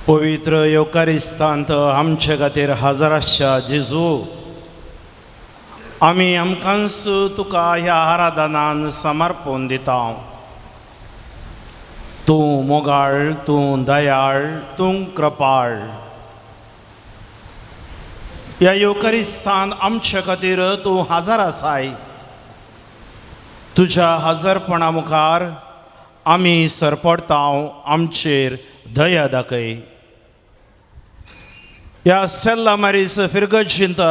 पवित्र येवकारिस्तांत आमचे खातीर हजर आसच्या जेजू, आमी आमकांच तुका ह्या आराधनान समर्पण दिता. तूं मोगाळ, तूं दयाळ, तूं कृपाळ. ह्या येवकारिस्तान आमचे खातीर तूं हजर आसाय. तुज्या हजरपणा मुखार आमी सरपडता, आमचेर दया दाखय. ह्या स्टेल्ला मारीस फिरगजींत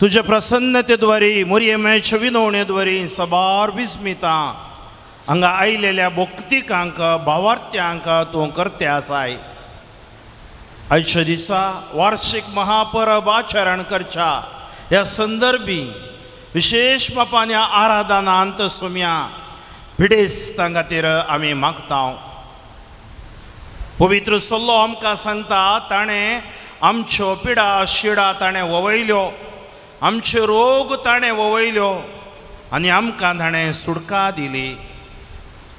तुज्या प्रसन्नतेद्वारी, मोरयेमायच्या विनवणेद्वारी सबार विस्मितां हांगा आयलेल्या भक्तिकांक, भावार्थ्यांक तूं करते आसाय. आयच्या दिसा वार्षिक महापरब आचरण करच्या ह्या संदर्भी विशेश मापान ह्या आराधनांत सोम्या पिडेस्तां खातीर आमी मागता. पवित्र सल्लो आमकां सांगता, ताणें आमच्यो पिडा शिडा ताणें ववयल्यो, आमच्यो रोग ताणें ववयल्यो आनी आमकां ताणें सुटका दिली.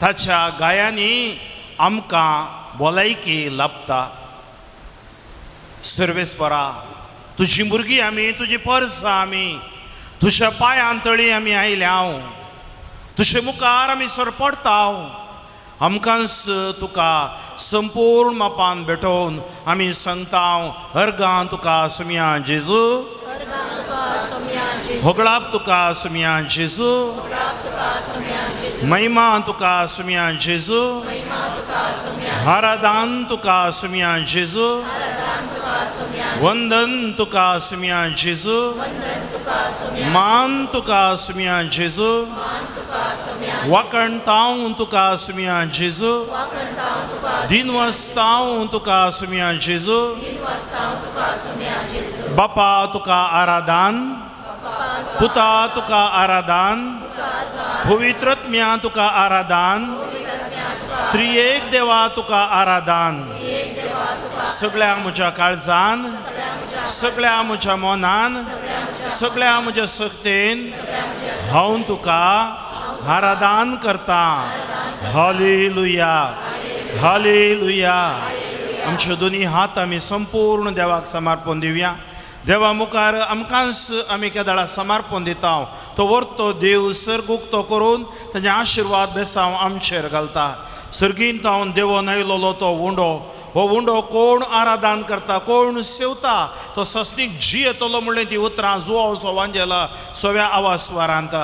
ताच्या गायांनी आमकां भलायकी लाबता. सर्वेस्परा, तुजी भुरगीं आमी, तुजी परसां आमी, तुज्या पांयां तळी आमी आयल्या. तुजे मुखार आमी सरपडटा. आमकांच तुका संपूर्ण मापान भेटोवन आमी सांगता, अर्गां तुका सुमया जेजू. अर्गां तुका सोम्या जेजू. होगळाप तुका सुमया जेजू. होगळाप तुका सोम्या जेजू. महिमा तुका सुमया जेजू. महिमा तुका सोम्या. आराधन तुका सुमया जेजू. आराधन तुका सोम्या. वंदन तुका सुमया जेजू. वंदन तुका सोम्या. मान तुका सुमया जेजू. मान तुका सोम्या. वाकणतांव तुका सुमया जेजू. वाकणतांव तुका. दिनवासतांव तुका सुमया जेजू. दिनवासतांव तुका सोम्या जेजू. बापा तुका आराधन, पुता तुका आराधन, पवित्रत्म्या तुका आराधन, त्रियेक देवा तुका आराधन. सगळ्या म्हज्या काळजान, सगळ्या म्हज्या मनान, सगळ्या म्हज्या शक्तेन हांव तुका आराधन करता. Hallelujah, hallelujah. आमच्यो दोनी हात आमी संपूर्ण देवाक समर्पण दिवया. देवा मुखार आमकांच आमी केदळा समर्पण दिता, तो वर्तो देव सर्ग उक्तो करून ताजे आशिर्वाद बेसांव आमचेर घालता. सर्गीन तावन देवोन आयलोलो तो उंडो, हो उंडो कोण आराधन करता, कोण सेवता, तो सस्नीक जी येतलो म्हणलें ती उतरां जुवाव सोवांजेला सव्या आवाज स्वारांत.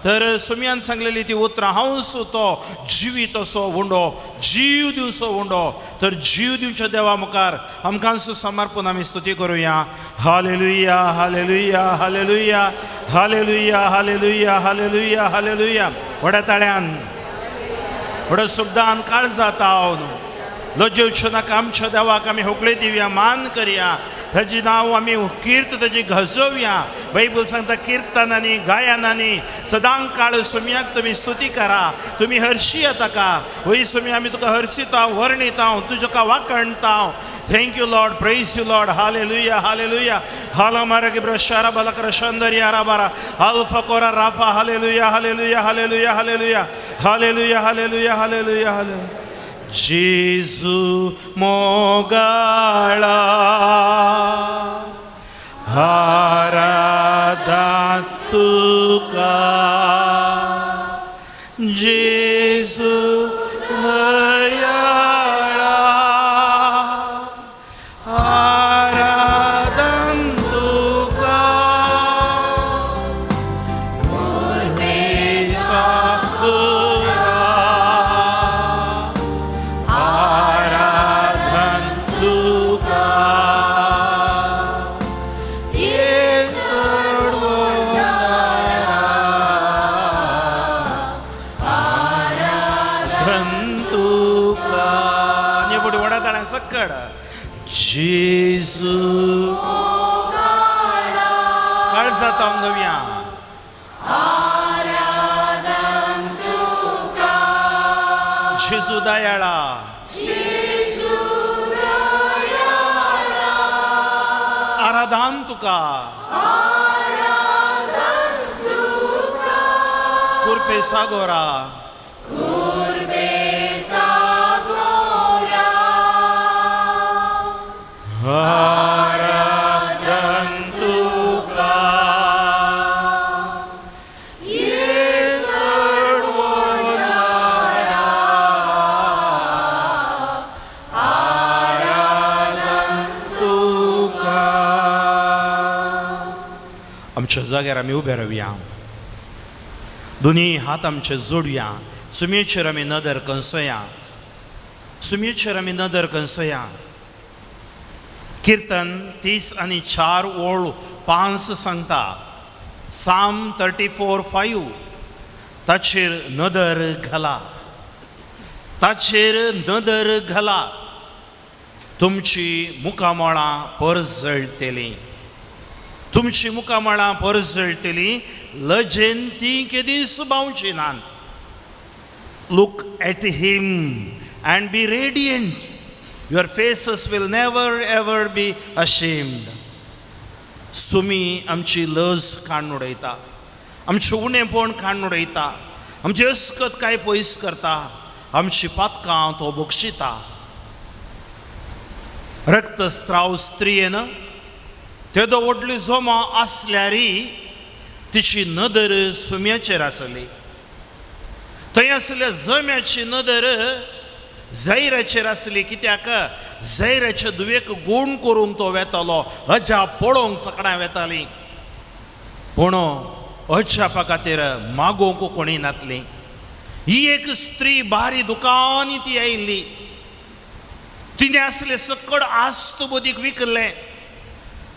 तर सुमयान सांगलेली ती उतरां, हांवच तो जिवीत असो उंडो, जीव दिवचो उंडो. तर जीव दिवच्या देवा मुखार आमकांच समर्पण आमी स्तुती करुया. Hallelujah, hallelujah, hallelujah, hallelujah, hallelujah, hallelujah, hallelujah. व्हड्या ताळ्यान, व्हड्या शब्दान काळजात तावन लजेवच्यो नाका. आमच्या देवाक आमी होगळे दिवया, मान करया, ताजी नांव आमी कीर्त ताजी गजोवया. बायबल सांगता, किर्तनांनी गायनांनी सदां काळ सुमयाक तुमी स्तुती करा, तुमी हर्शी ताका. वय सुमी, आमी तुका हर्शिता, वर्णिता, तुजका वाकणता. Thank you Lord, praise you Lord. Hallelujah, hallelujah. हाला मारा गिब्र शारा बलकर शंदर यारा बारा अल्फा कोरा Rafa. Hallelujah, hallelujah, hallelujah, hallelujah, hallelujah, hallelujah, hallelujah, hallelujah. जेजू मोगाळा, आराधन तुका. जेजू दयाळा, आराधन तुका. तुका आराधन तुका. ये चडवणारा, आराधन तुका. आनी फुडें व्हडा ताळ्यान सक्कड. जेजू काळजात हांव घेवया. आराधन तुका. जेजू दयाळा, जेजू दयाळा, आराधन तुका. आराधन तुका. कुर्पे सागोरा. कुर्बे सागोरा. आराधन तुका, ये चडवणारा, आराधन तुका. आमच्या जाग्यार आमी उबे रावया, दोनी हात आमचे जोडया, सुमेचेर आमी नदर कंसया, सुमेचेर आमी नदर कंसया. किर्तन 34 ओळ 5 सांगता, साम 34:5, ताचेर नदर घाला, ताचेर नदर घाला, तुमची मुखामळां परजळटलीं, तुमची मुखामळां परजळटलीं, लजेन ती केदीच बावची नात. Look at him and be radiant. Your faces will never ever be ashamed. Sumi आमची लज काडून उडयता, आमचें उणेपण काडून उडयता, आमची अस्कत काय पयस करता, आमची पातकां तो बक्षिता. रक्तस्त्राव स्त्रियेन तेदो व्हडली जमा आसल्यारी तिची नदर सुम्याचेर आसली. थंय आसल्या जम्याची नदर जैराचेर आसली, कित्याक जैराचे धुवेक गूण करूंक तो वेतालो, अजाप पळोवंक सकडां वेताली. पूण अजापा खातीर मागोवंक कोणी नातली. ही एक स्त्री बारी दुकानी ती आयिल्ली, तिणें आसले सकड आस्त बोदीक विकल्लें,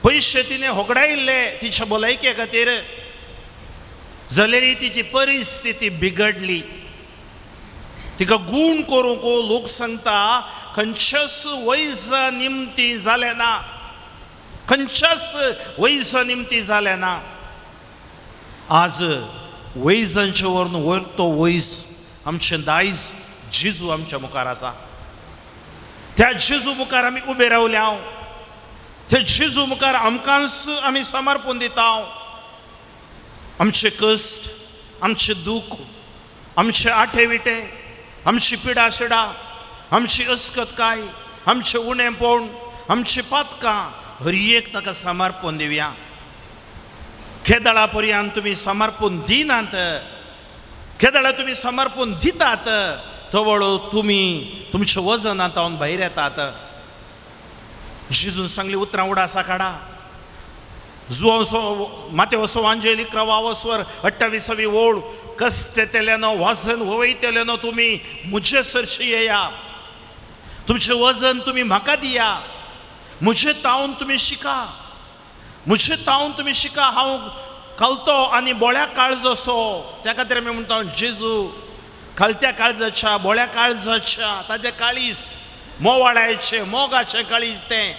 पयशे तिणें होगडायिल्ले तिच्या भलायके खातीर, जाल्यार तिची परिस्थिती बिगडली. तिका गूण करूंक लोक सांगता खंयच्याच वैजा निमती जालें ना, खंयच्याच वैजा निमती जालें ना. आज वैजांचे वरून वयर तो वैज आमचें दायज जेजू आमच्या मुखार आसा. त्या जेजू मुखार आमी उबे रावल्या, त्या जेजू मुखार आमकांच आमी समर्पण दिता. आमचे कश्ट, आमचें दूख, आमचे आठे विटे, आमची पिडा शिडा, आमची अस्कतकाय, आमचें उणेपण, आमची पातकां हर एक ताका समर्पण दिवया. केदळा पर्यंत तुमी समर्पण दिनात, केदळा तुमी समर्पण दितात, तवळ तुमी तुमच्या वजनां तावन भायर येतात. जेजून सांगली उतरां उडासा काडा. जुवांव मातेवसो वांजेली क्रवावस्वर 28वी ओळ, कश्ट येतल्यानो वजन वयतल्यानो तुमी म्हजे सरशी येया, तुमचें वजन तुमी म्हाका दिया, म्हजे तावन तुमी शिका, म्हजे तावन तुमी शिका, हांव खालतो आनी बोळ्या काळजसो. त्या खातीर आमी म्हणटा जेजू खालत्या काळजाच्या बोळ्या काळजाच्या, ताजें काळीज मोवाळायचें, मोगाचें काळीज तें.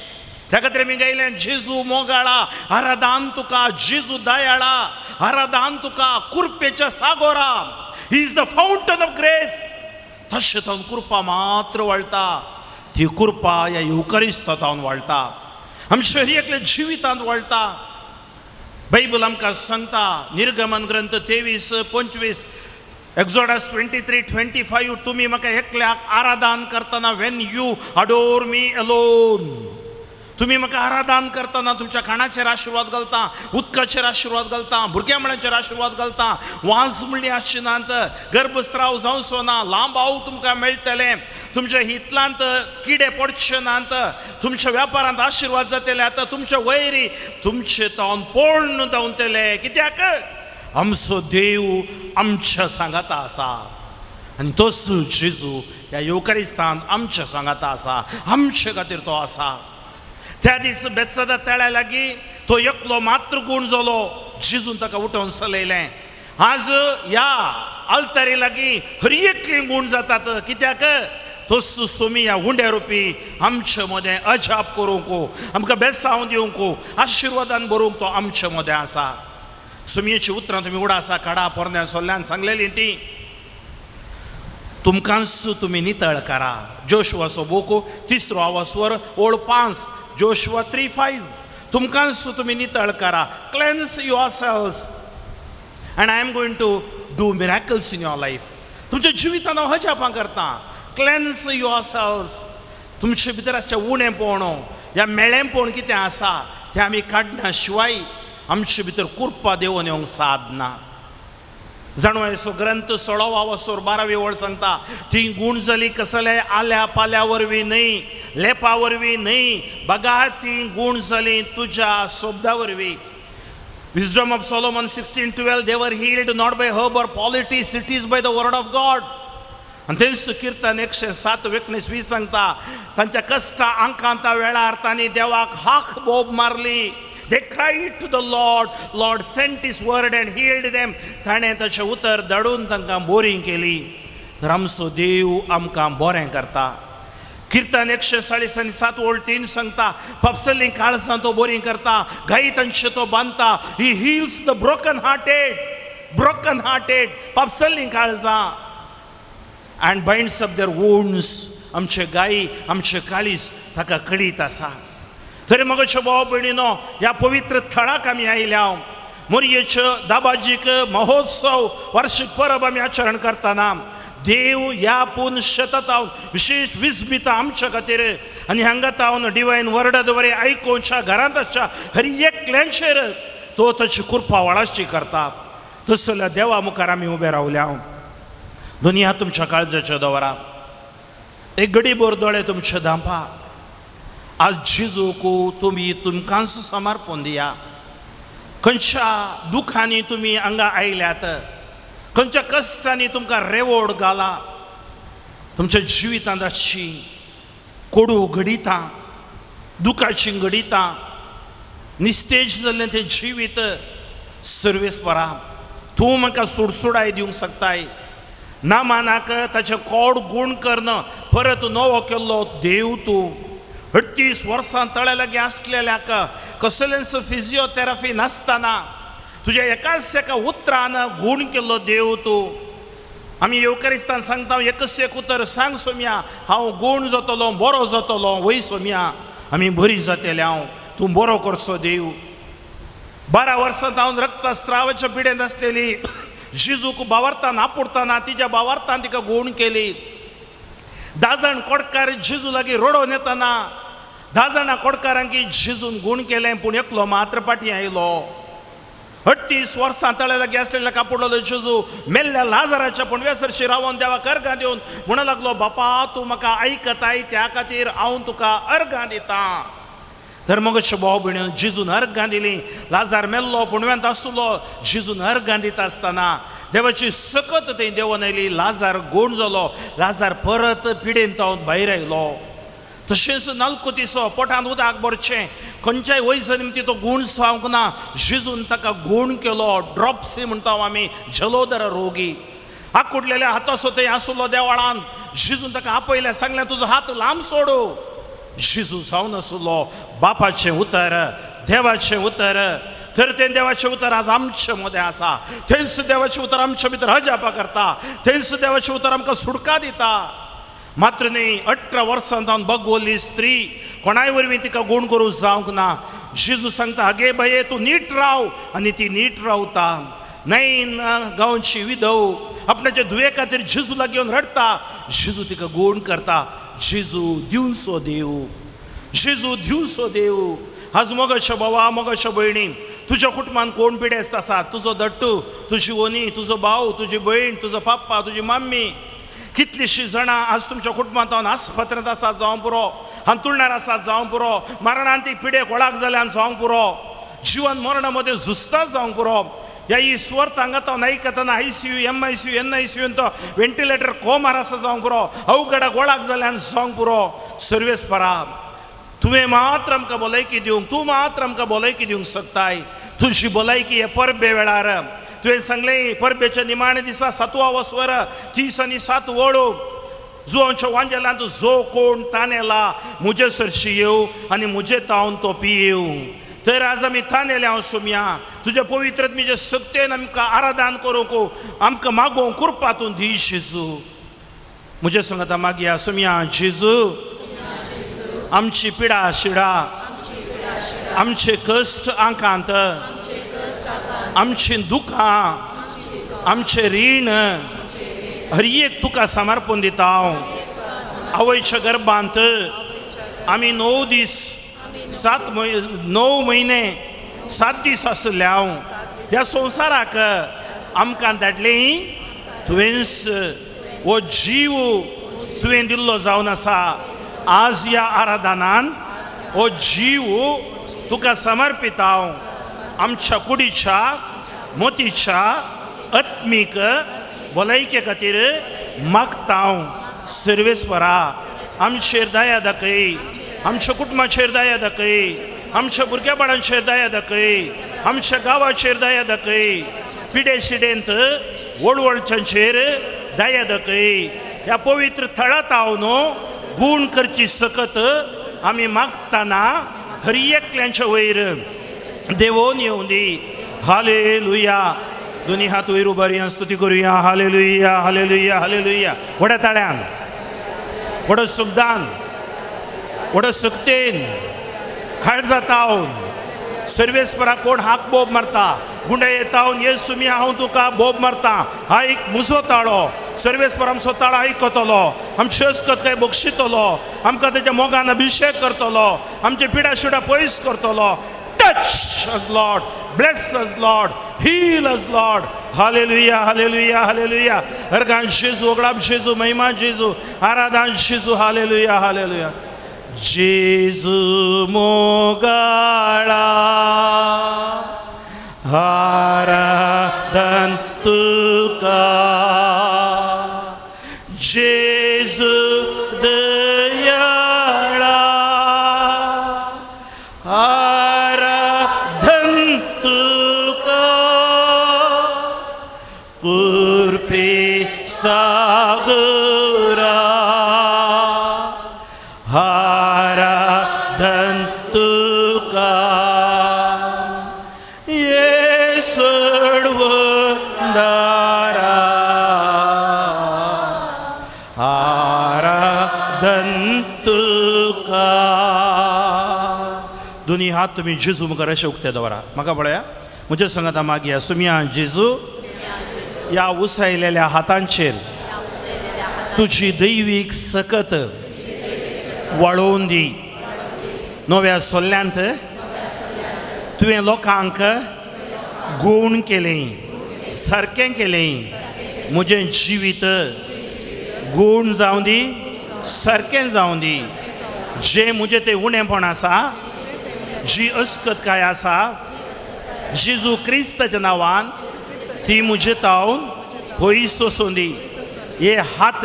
त्या खातीर आमी गायलें जेजू मोगाळा आराधान तुका, जेजू दयाळा आराधान तुका, कुरपेच्या सागोरा. He is the fountain of grace. तशें तावन कृपा मात्र वळटा, ती कृपा ह्या येवकारिस्ता तावन वळटा, आमच्या हर एकल्या जिवितांत वळटा. बायबल आमकां सांगता निर्गमन ग्रंथ 23:25, एक्झोडस 23:25, तुमी म्हाका एकल्याक आराधन करतना, when you adore me alone, तुमी म्हाका आराधन करतना तुमच्या खाणाचेर आशिर्वाद घालता, उदकाचेर आशिर्वाद घालता, भुरग्या मळ्याचेर आशिर्वाद घालता, वाज म्हणली आसची नात, गर्भस्राव जावचो ना, लांब आव तुमकां मेळटलें, तुमच्या हितलांत किडे पडचे नात, तुमच्या वेपारांत आशिर्वाद जातले, आतां तुमच्या वैरी तुमचे तावन पळून धांवतले, कित्याक आमचो देव आमच्या सांगाता आसा. आनी तोच जेजू ह्या येवकारिस्तान आमच्या सांगाता आसा, आमचे खातीर तो आसा. त्या दीस बेत्सदा तळ्या लागीं तो एकलो मात्र गूण जालो, जेजून ताका उठोवन चलयलें. आज ह्या आल्तारी लागीं हर एकली गूण जातात, कित्याक तोच सोमी ह्या हुंड्या रुपी आमचे मदें अजाप करूंक, आमकां बेसांव दिवंक, आशिर्वादान भरूंक तो आमचे मदें आसा. सुमयेची उतरां तुमी उडासा काडा, पोरण्या सोल्ल्यान सांगलेली ती, तुमकांच तुमी नितळ करा. जोशवाचो बोको तिसरो आवासवर ओळ 5, जोशवा 3:5, तुमकांच तुमी नितळ करा. Cleanse yourselves and I am going to do miracles in your life. तुमच्या जिवितान हांव अजापां करता. क्लेन्स your cells, तुमचे भितर आसचें उणेपण, ह्या मेळेंपण कितें आसा तें आमी काडना शिवाय आमचे भितर कुरपा देवून येवंक सादना. जाणवायचो ग्रंथ 16वा वसोर 12वी ओळ सांगता, ती गूण जाली कसले आल्या पाल्या वरवीं न्हय, लेपा वरवीं न्हय, बगा ती गूण जाली तुज्या शब्दा वरवीं. Wisdom of Solomon 16:12, they were healed not by herb or poultice, it is by the word of God. आनी तेंच किर्तन 107 19 20 सांगता, तांच्या कश्टा आंकांता वेळार तांणी देवाक हाक बोब मारली. They cried to the Lord, Lord sent his word and healed them. ताणें ताचें उतर धाडून तांकां बोरीं केली. तर आमचो देव आमकां बरें करता. किर्तन 140 आनी 7 ओळ 3 सांगता, पापसल्लीं काळजां तो बोरीं करता, गायी तांचे तो बांदता. He heals the broken hearted, broken hearted, पापसल्लीं काळजां, and binds up their wounds. आमचे गायी आमचे काळीज ताका कळीत आसा. तरी मगोचे भाव भयणीनो, ह्या पवित्र थळाक आमी आयल्या. मोरयेच्यो दाबाजीक महोत्सव वार्षिक परब आमी आचरण करतना देव ह्या पूर्ण शेतांत विशेश विस्मिता आमच्या खातीर आनी हांगा तावन डिवायन वर्डा द्वारे आयकोवच्या घरांत आसच्या हर एकल्यांचेर तो ताची कृपा वळाशी करता. तसल्या देवा मुखार आमी उबे रावल्या. दोनी हात तुमच्या काळजाच्या दवरा, एक गडी बोर दोळे तुमचे धांपा. आज जेजूक तुमी तुमकांच समर्पण दिया. खंयच्या दुखांनी तुमी हांगा आयल्यात, खंयच्या कश्टांनी तुमकां रेवोड घाला, तुमच्या जिवितांत आसची कोडू घडितां, दुखाचीं घडितां, निस्तेज जाल्लें तें जिवीत, सर्वेस्परा तूं म्हाका सुडसुडाय दिवंक शकताय. ना मानाक ताचें कोड गूण करन परत नवो केल्लो देव तूं. 38 वर्सां तळ्या लागीं आसलेल्याक कसलेंच फिजियोथेरपी नासतना तुज्या एकाच एका उतरान गूण केल्लो देव तूं. आमी येवकारिस्तान सांगता, एकच एक उतर सांग सोम्या, हांव गूण जातलो, बरो जातलो. वय सोम्या, आमी बरी जातले हांव, तूं बरो करचो देव. 12 वर्सां जावन रक्तस्रावाच्या पिडेंत आसलेली जिजूक बावरतान आपुडताना तिच्या बावरतान तिका गूण केली. 10 जाण कोडकार जिजू लागीं रडोवन येताना 10 जाणां कोडकारांकी जिजून गूण केलें, पूण एकलो मात्र पाटी आयलो. 38 वर्सां तळे लागीं आसलेल्या कापुडलो जेजू मेल्ल्या लाजराच्या पुणव्या सरशी रावन देवाक अर्गां दिवन म्हणू लागलो, बापा तूं म्हाका आयकताय त्या खातीर हांव तुका अर्गां दितां. तर मग भाव भयणी, जेजून अर्गां दिली. लाजार मेल्लो पुणव्यांत आसलो. जेजून अर्गां दिता आसतना देवाची सकत थंय देंवोन आयली. लाजार गूण जालो, लाजार परत पिडेन तावन भायर आयलो. तशेंच नालकुतीचो पोटांत उदक भरचें खंयच्याय वयज निमती तो गूण जावंक ना, जेजून ताका गूण केलो. ड्रॉप्सी म्हणटा आमी, जलोदर रोगी आकुडलेल्या हाताचो थंय आसलो देवळान. जेजून ताका आपयलें, सांगलें तुजो हात लांब सोडू. जेजू जावन आसलो बापाचें उतर, देवाचें उतर. तर तें देवाचें उतर आज आमचे मदें आसा. तेंच देवाचें उतर आमचे भितर अजापा करता. तेंच देवाचें उतर आमकां सुटका दिता. मात्र न्ही, 18 वर्सां जावन बगवल्ली स्त्री कोणाय वरवीं तिका गूण करूंक जावंक ना. जेजू सांगता, आगे बाये तूं नीट राव, आनी ती नीट रावता. नैन गांवची विधव आपणाचे धुवे खातीर जेजू लागीं येवन रडटा. जेजू तिका गूण करता. जेजू दिवचो देव, जेजू दिवचो देव. आज मोगाच्या भावा, मोगाच्या भयणी, तुज्या कुटुंबान कोण पिडेस्त आसा, तुजो दट्टू, तुजी वनी, तुजो भाव, तुजी भयण, तुजो पप्पा, तुजी मम्मी, कितलीशीं जाणां आज तुमच्या कुटुंबांत आस्पत्रेंत आसा जावं पुरो, हांतुळणार आसा जावं पुरो, मरणान ती पिडेक वळाक जाल्यान जावंक पुरो, जिवन मरणा मदें झुजता जावंक पुरो. ह्या ईश्वर हांगा तो आयकतना ICU, MICU, NICU तो वेंटिलेटर कोमार आसा जावंक पुरो, अवघडाक वळाक जाल्यान जावंक पुरो. सर्वेस्परा तुवें मात्र आमकां भलायकी दिवंक, तूं मात्र आमकां भलायकी दिवंक शकताय. तुजी भलायकी हे परबे वेळार तुवें सांगलें, परबेच्या निमाणे दिसा सातवा वस्वर 30 आनी 7 वळू, जुवांच्या वांजेलांत जो कोण तानेला म्हजे सरशी येव आनी म्हजे तावन तो पियेव. तर आज आमी तानेले हांव सोमया, तुज्या पवित्र तुजे सक्तेन आमकां आराधन करूंक आमकां मागोवंक कृपा तूं दी जेजू. म्हजे संगता मागया. सोमया जेजू, आमची पिडा शिडा, आमचे कश्ट आंकांत, आमची दुखां, आमचे रीण हर एक तुका समर्पण दिता हांव. आवयच्या गर्भांत आमी 9 दीस 7 9 म्हयने 7 दीस आसले हांव ह्या संवसाराक आमकां धाडलें तुवेंच हो जीव तुवें दिल्लो जावन आसा. आज ह्या आराधनान हो जीव तुका समर्पित हांव. आमच्या कुडीच्या मोतीच्या आत्मीक भलायके खातीर मागता हांव. सर्वेस्वरा आमचेर दया दाखय, आमच्या कुटुंबाचेर दया दाखय, आमच्या भुरग्या बाळांचेर दया दाखय, आमच्या गांवाचेर दया दाखय, पिडे शिडेंत वळवळच्यांचेर दया दाखय. ह्या पवित्र थळांत हांव न्हू गूण करची सकत आमी मागतना हर एकल्यांच्या वयर देवोन येवं दी. हालेलुया. दोनी हात वयर उबारया, स्तुती करुया. Hallelujah hallelujah hallelujah. व्हड्या ताळ्यान, व्हडो सुखदान, व्हडो सक्तेन काळजातावन सर्वेस्परा कोण हाक बोब मारता गुंडे येतावन येसु मी हांव तुका बोब मारता. आयक मुजो ताळो, सर्वेस्पर आमचो ताळो आयकतलो, आमची अस्कत काय बक्षितलो, आमकां तेच्या मोगान अभिशेक करतलो, आमचे पिडा शिडा पयस करतलो. Touch us Lord, bless us Lord, heal us Lord. Hallelujah hallelujah hallelujah. हरगान जेजू, ओगडाप जेजू, महिमा जेजू, आराधन जेजू. Hallelujah hallelujah. जेजू मोगाळा आराधन तुका, जेजू दयाळा आराधन तुका, कुर्पे सागरा आराधन तुका, ये सोडवंदारा आराधन तुका. दोनी हात तुमी जेजू मुखार अशे उक्ते दवरा. म्हाका पळया, म्हज्या संगता मागया. सुमया जेजू, ह्या उसायलेल्या हातांचेर तुजी दैवीक सकत वाळोवन दी. नव्या सोल्ल्यांत तुवें लोकांक गूण केलें, सारकें केलें. म्हजें जिवीत गूण जावं दी, सारकें जावं दी. जें म्हजें तें उणेपण आसा, जी अस्कतकाय आसा, जेजू क्रिस्ताच्या नांवान ती म्हजे तावन पयस वचूं दी. हे हात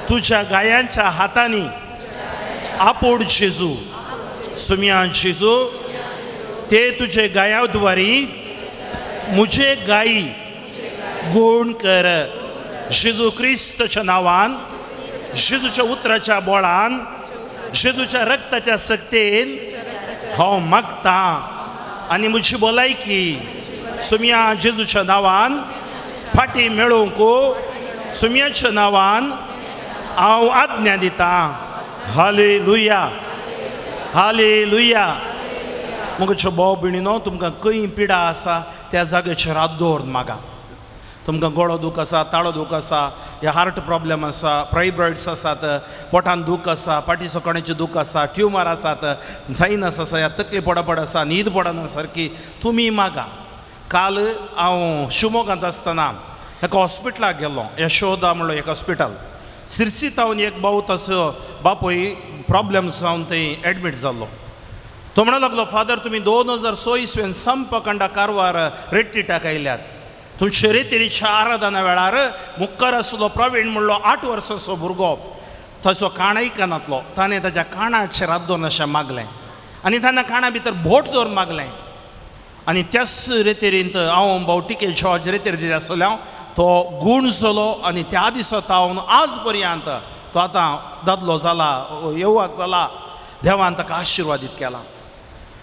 तुज्या गायांच्या हातांनी आपोड जेजू. सुमया जेजू, ते तुजे गायाद्वारी म्हजे गायी गूण कर. जेजू क्रिस्तच्या नांवान, जेजूच्या उतराच्या बोळान, जेजूच्या रक्ताच्या सक्तेन हांव मागतां आनी म्हजी भलायकी सुमया जेजूच्या नांवान फाटीं मेळोवंक सुमयाच्या नांवान हांव आज्ञा दितां. Hallelujah hallelujah. म्हजो भाव भयणीनो, तुमकां खंय पिडा आसा त्या जाग्याचेर हात दवरून मागा. तुमकां गळो दूख आसा, ताळो दूख आसा, या हार्ट प्रॉब्लम आसा, फायब्रॉइड्स आसात, पोटान दूख आसा, फाटी सोकण्याचें दूख आसा, ट्युमर आसात, सायनस आसा, या तकली पडापड आसा, न्हीद पडना सारकी, तुमी मागा. काल हांव शिवमोगांत आसतना एका हॉस्पिटलाक गेल्लो, यशोदा म्हणलो एक हॉस्पिटल. सिरसी तावन एक भाव, तसो बापूय प्रॉब्लम्स जावन थंय एडमीट जाल्लो. तो म्हणूंक लागलो, फादर तुमी 2006 इसवेन संपकंडा कारवार रेट्रिटाक आयल्यात. तुमचे रेतिरीच्या आराधना वेळार मुखार आसलो प्रवीण म्हणलो 8 वर्सांचो भुरगो, ताचो काण आयकनातलो. ताणें ताच्या काणाचेर हात दवरून अशें मागलें आनी ताणें काणा भितर बोट दवरून मागलें. आनी त्याच रेतेरींत हांव भावटिके जॉर्ज रेतेर दिता आसलो हांव, तो गूण जालो. आनी त्या दिसा तावन आज पर्यंत तो आतां दादलो जाला, येवक जाला. देवान ताका आशिर्वादीत केला.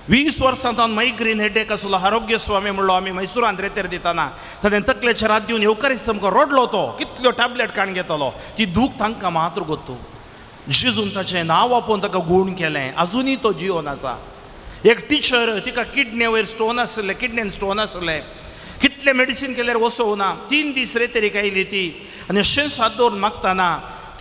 20 वर्सां तावन मायग्रेन हेडेक आसलो. आरोग्य स्वामी म्हणलो आमी मैसुरांत रेतेर दितना ताणें तकलेचेर हात दिवन येवकारीच सामको रडलो. तो कितल्यो टॅबलेट काडून घेतलो, ती दूख तांकां मात्र गोत्तू. जेजून ताचें नांव आपोवन ताका गूण केलें. आजुनूय तो जिवन आसा. एक टिचर, तिका किडने वयर स्टोन आसले, किडनेन स्टोन आसले, कितले मेडिसीन केल्यार वसोवना. 3 दीस रेतेरीक आयली ती आनी अशेंच हात दवरून मागतना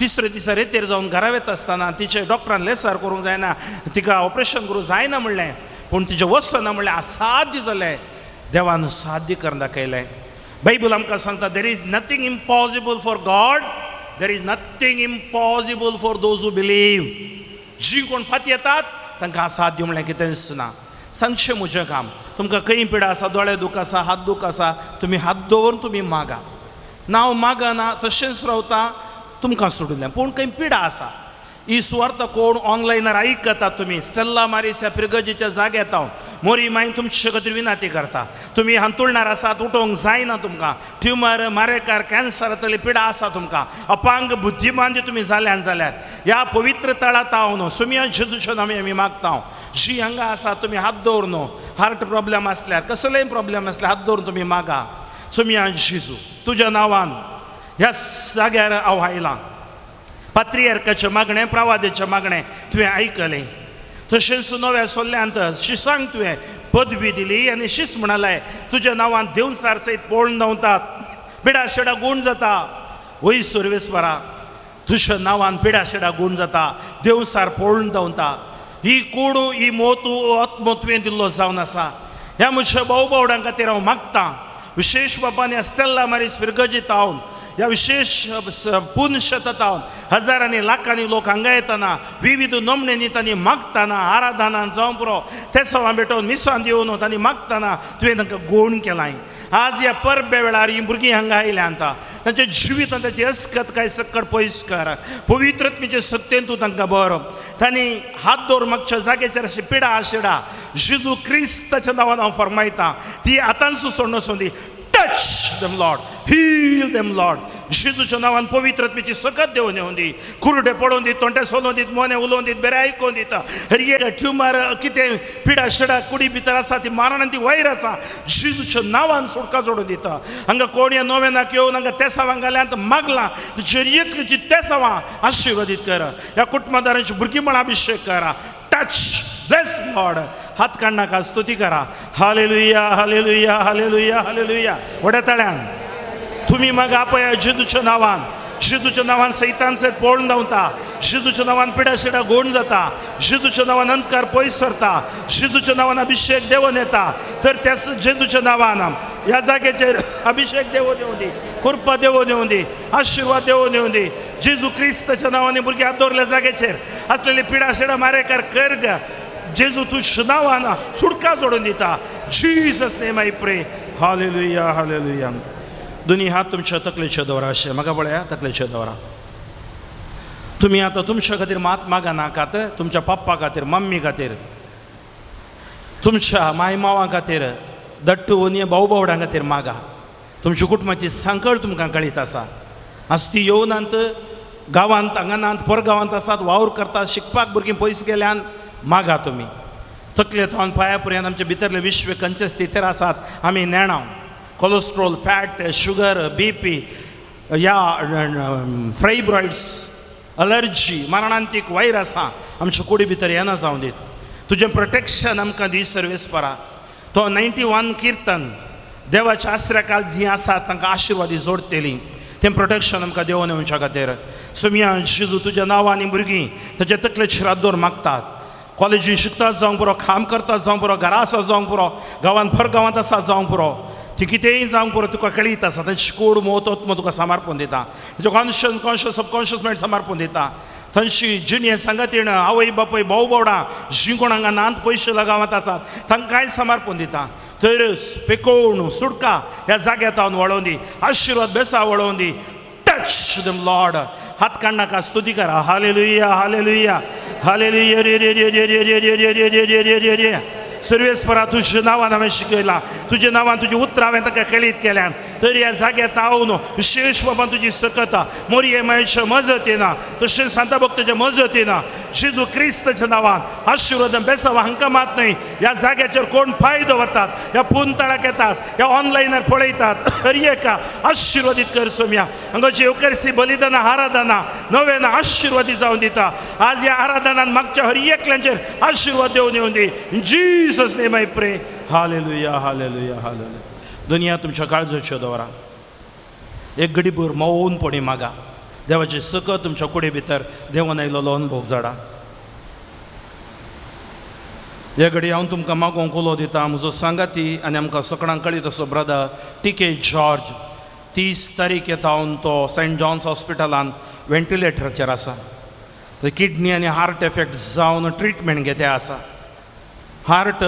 तिसरे दिसा रेतेर जावन घरा वेता आसतना तिचे डॉक्टरान लेसर करूंक जायना, तिका ऑपरेशन करूंक जायना म्हणलें, पूण तिचें वचना म्हणलें असाध्य जालें. देवान साध्य करून दाखयलें. बायबल आमकां सांगता, there is nothing impossible for God, there is nothing impossible for those who believe. जी कोण फाती येतात तांकां असाध्य म्हणल्यार कितेंच ना. सांगचें म्हजें काम, तुमकां खंय पिडा आसा, दोळे दूख आसा, हात दूख आसा, तुमी हात दवरून तुमी मागा. नांव मागना तशेंच रावता, तुमकां सोडून. पूण खंय पिडा आसा, ही सुवार्थ कोण ऑनलायनार आयकता तुमी, स्टेल्ला मारीस ह्या पिरगजीच्या जाग्यार हांव मोरी माई तुमचे खातीर विनंती करता. तुमी हांतुळणार आसात, उठोवंक जायना तुमकां, ट्युमर, मारेकार, कॅन्सर तली पिडा आसा तुमकां, अपांग बुद्धिमान तुमी जाल्यान जाल्यार ह्या पवित्र तळांत हांव न्हू सुमिया जेजूच्या नांवान आमी मागता. जी हांगा आसा तुमी हात दवर न्हू, हार्ट प्रॉब्लेम आसल्यार, कसलेय प्रॉब्लेम आसल्यार हात दवरून तुमी मागा. सुमिया जेजू तुज्या नांवान ह्या जाग्यार हांव आयलां. पात्रियार्काचें मागणें, प्रवादेचें मागणें तुवें आयकलें. तशेंच नव्या सोल्ल्यांत शिसांक तुवें पदवी दिली आनी शीस म्हणालें तुज्या नांवान देवसार सयत पळोवन धांवतात, पिडा शेडा गूण जाता. वय सर्वेस्वरा, तुज्या नांवान पिडा शेडा गूण जाता, देवसार पळोवन धांवता. ही कोडू, ही मोतू आत्मो तुवें दिल्लो जावन आसा. ह्या म्हज्या भाव भावडां खातीर हांव मागतां, विशेश बाबांनी स्टेल्ला मारीस फिरगजीत हांव ह्या विशेष पूर्ण शेतांत हजारांनी लाखांनी लोक हांगा येतना विविध नमणेंनी तांणी मागतना आराधनान जावं पुरो तेसांवां भेटोवन मिसां दिवन तांणी मागतना तुवें तांकां गोण केलाय. आज ह्या परबे वेळार हीं भुरगीं हांगा आयल्यांत, तांच्या जिवितांत ताची अस्कत काय सक्कड पयस कर, पवित्रत्मेचे सत्तेन तूं तांकां बरो. तांणी हात दवर मागच्या जाग्याचेर अशी पिडा आशिडा जेजू क्रिस्ताच्या नांवान हांव फरमायता, ती आतांच सोडून सोदी. Touch them Lord, heal them Lord. जेजूच्या नांवान पवित्रत्मेची सकत देवन येवन दी, कुरडे पडोवन दी, तोंटे सोलोवन दीत, मोने उलोवन दीत, बरें आयकोन दिता. हर एक ट्युमर कितें पिडा शिडा कुडी भितर आसा ती मारण ती वयर आसा, जेजूच्या नांवान सुटका जोडून दिता. हांगा कोण ह्या नोवेनाक येवन हांगा तेसावां घाल्यात मागलां, तिचेर एकलीची तेसावां आशिर्वादीत कर. ह्या कुटुंबादारांची भुरगीं म्हण अभिशेक करा. Touch, bless Lord. हात काडनाका, स्तुती करा. Hallelujah, hallelujah, hallelujah, hallelujah. व्हड्या तळ्यान तुमी मग आपया जेजूच्या नांवान. जेजूच्या नांवान सैतान सयत पळून धांवता, जेजूच्या नांवान पिडा शिडा गोण जाता, जेजूच्या नांवान अंधकार पयस सरता, जेजूच्या नांवान अभिशेक देवून येता. तर त्याच जेजूच्या नांवान ह्या जाग्याचेर अभिशेक देवून येवं दी, कृपा देवून येवं दी, आशिर्वाद देवून येवं दी. जेजू क्रिस्ताच्या नांवाने भुरगे हात दवरल्या जाग्याचेर असलेली पिडा शिडा मारेकार कर ग. जेजू तुज्या नांवान सुटका जोडून दिता. Jesus name I pray. Hallelujah, hallelujah. दोन्ही हात तुमच्या तकलेचे दवरा अशें म्हाका पळया, तकलेचे दवरा. तुमी आतां तुमच्या खातीर मात मागा नाकात, तुमच्या पप्पा खातीर, मम्मी खातीर, तुमच्या माय मावा खातीर, दट्टू वनी भाऊ भावडां खातीर मागा. तुमच्या कुटुंबाची सांकळ तुमकां कळीत आसा. आज ती येवनात गांवांत, हांगा परगांवांत आसात, वावर करतात, शिकपाक भुरगीं पयस गेल्यान मागा. तुमी तकले थावन पांया पर्यंत आमचे भितरले विश्व खंयचे स्थितीर आसात आमी नेणाव. कोलेस्ट्रॉल, फॅट, शुगर, बीपी, ह्या फ्रायब्रॉइड्स, अलर्जी, मरणांतीक वायरसां आमच्या कुडी भितर येना जावं दीत. तुजें प्रोटेक्शन आमकां दी सर्वेस्परा. तो 91 किर्तन, देवाच्या आसऱ्या जीं आसात तांकां आशिर्वादी जोडटली, तें प्रोटेक्शन आमकां देवून येवच्या खातीर. सोमिया जेजू तुज्या नांवान भुरगीं ताच्या तकलेचेर हात दवर मागतात. कॉलेजीन शिकतात जावंक पुरो, काम करतात जावंक पुरो, घरा आसा जावंक पुरो, गांवांत भर गांवांत आसा जावंक पुरो, ती कितेंय जावंक पुरो, तुका कळीत आसा. तांची कोड मोत आत्मा तुका समर्पण दिता, ताचें कॉन्शियस कॉन्शियस सबकॉन्शियस मायंड समर्पण दिता. थंयची जिणें सांगातीण आवय बापूय भाव भावडां जीं कोण हांगा नात पयशे गांवांत आसात तांकांय समर्पण दिता. तर पेकोवन सुटका ह्या जाग्यार हांव वळोवन दी, आशिर्वाद बेसा वळोवन दी. Touch them Lord. हात काडनाका, स्तुती करा. Hallelujah, hallelujah, hallelujah. रे रे रे रे रे रे रे रे रे रे रे रे रे. सर्वेस्परा, तुज्या नांवान हांवें शिकयलां, तुज्या नांवान तुजी उतरां हांवें ताका कळीत केल्यान. तर ह्या जाग्यार तावन विशेश बाबान तुजी सकता मोरये मायच्या मजतीना, तशेंच सांता भक्ताच्या मजतीना, जेजू क्रिस्ताच्या नांवान आशिर्वाद बेसावा. हांकां मात न्हय, ह्या जाग्याचेर कोण पांय दवरतात, ह्या पुनतळाक येतात, ह्या ऑनलायनार पळयतात, हर एका आशिर्वादीत कर सोम्या. हांगाची येवकरसी बलिदाना आराधना नव्यान आशिर्वादी जावन दिता. आज ह्या आराधनान मागच्या हर एकल्यांचेर आशिर्वाद देवन येवन दी. Jesus name I pray. Hallelujah, hallelujah, hallelujah. दुनिया तुमच्या काळजाच्यो दवरा. एक घडीभर मौनपणी मागा. देवाची सकत तुमच्या कुडी भितर देवान आयलेलो अनुभव जाडा. हे घडी हांव तुमकां मागोवंक उलो दिता म्हजो सांगाती आनी आमकां सगळ्यांक कळीत असो ब्रदर टी के जॉर्ज 30 तारीख येता तो सेंट जॉन्स हॉस्पिटलान व्हेंटिलेटराचेर आसा. किडनी आनी हार्ट एफेक्ट जावन ट्रिटमेंट घेते आसा. हार्ट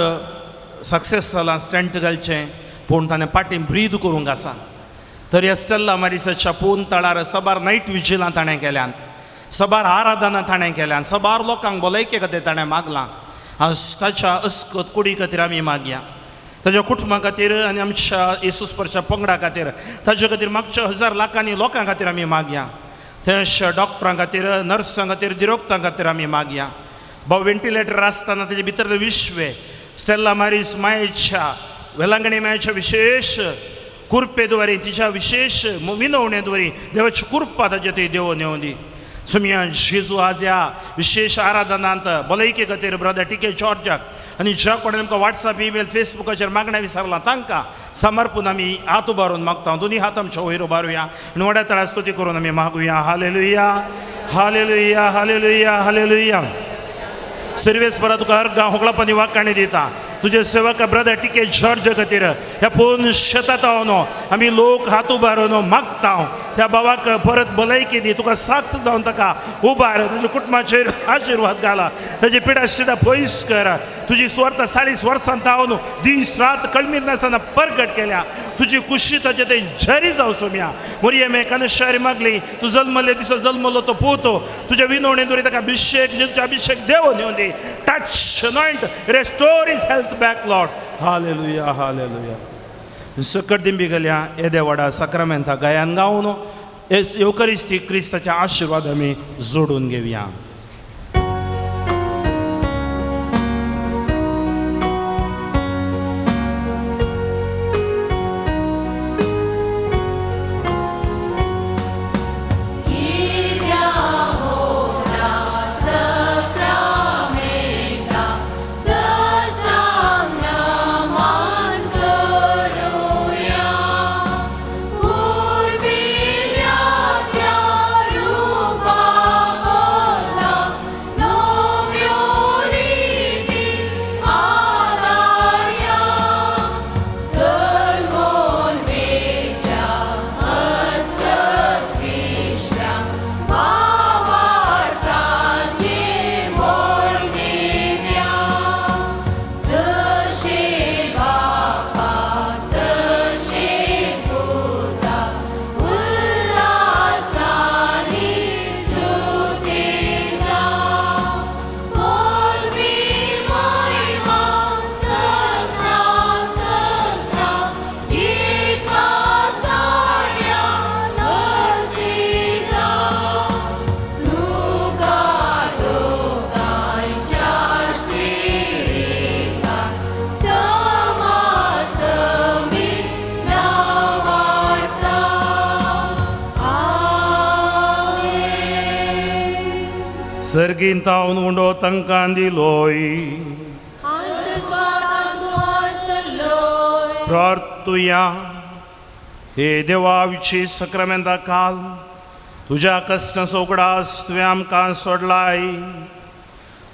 सक्सेस जाला स्टंट घालचें पूण ताणें पाटी ब्रीद करूंक आसा. तर ह्या स्टेल्ला मारिसाच्या पून तळार सबार नायट विजिलां ताणें केल्यांत, सबार आराधना ताणें केल्यान, सबार लोकांक भलायके खातीर ताणें मागलां. आज ताच्या अस्कत कुडी खातीर आमी मागया, ताच्या कुटुंबा खातीर आनी आमच्या येसुस्परच्या पंगडा खातीर, ताच्या खातीर मागच्या हजार लाखांनी लोकां खातीर आमी मागया. थंयच्या डॉक्टरां खातीर, नर्सां खातीर, दिरोक्तां खातीर आमी मागया. भाव व्हेंटिलेटर आसतना तेजे भितर विश्वे स्टेल्ला मारीस मायेच्या वेलांगणी मायेच्या विशेश कुरपे द्वारे तिच्या विशेश विनवणे द्वारे देवाची कृपा ताचे थंय देवोन येवं दी. सुमया जेजू आज ह्या विशेश आराधनांत भलायके खातीर ब्रदर टी के जॉर्जाक आनी ज्या कोणें आमकां वॉट्सएप ईमेल फेसबुकाचेर मागण्या विचारलां तांकां समर्पून आमी हात उबारून मागता. दोनी हात आमच्या वयर उबारुया आनी व्हड्या तळा स्तुती करून आमी मागुया. Hallelujah, hallelujah, hallelujah, hallelujah. सर्वेस्परा तुका अर्गां होगळापानी वाकाणी दिता. तुजे सेवक ब्रदर टी के जॉर्ज खातीर ह्या पूर्ण शेतात न्हू आमी लोक हात उबारून मागता. त्या बाबाक परत भलायकी दी, तुका साक्ष जावन ताका उबार, तुज्या कुटुंबाचेर आशिर्वाद घाला, ताजी पिडा शिडा पयस कर. तुजी सुवार्थ 40 वर्सां तावन दीस रात कळमीत नासतना परगट केल्या. तुजी कुशी ताजे ते झरी जावं सोम्या. मोरये कनशारी मागली तूं जल्मले दिसा जल्मलो तो पूत तुज्या विनवणे दोरी ताका अभिशेक, जेजूचो अभिशेक देवोन येवन दी. Touch, anoint, restore his health back Lord. Hallelujah, hallelujah. सकट दिंबी गेल्या येदे व्हडा साक्रामेंता गायान गावन येवकरिस्ती क्रिस्ताचे आशिर्वाद आमी जोडून घेवया. सर्गीन तावन उंडो तांकां दिलोय. प्रार्थुया. हे देवा विशी सक्रामेंता काल तुज्या कश्टाचो उगडास तुवें आमकां सोडलाय.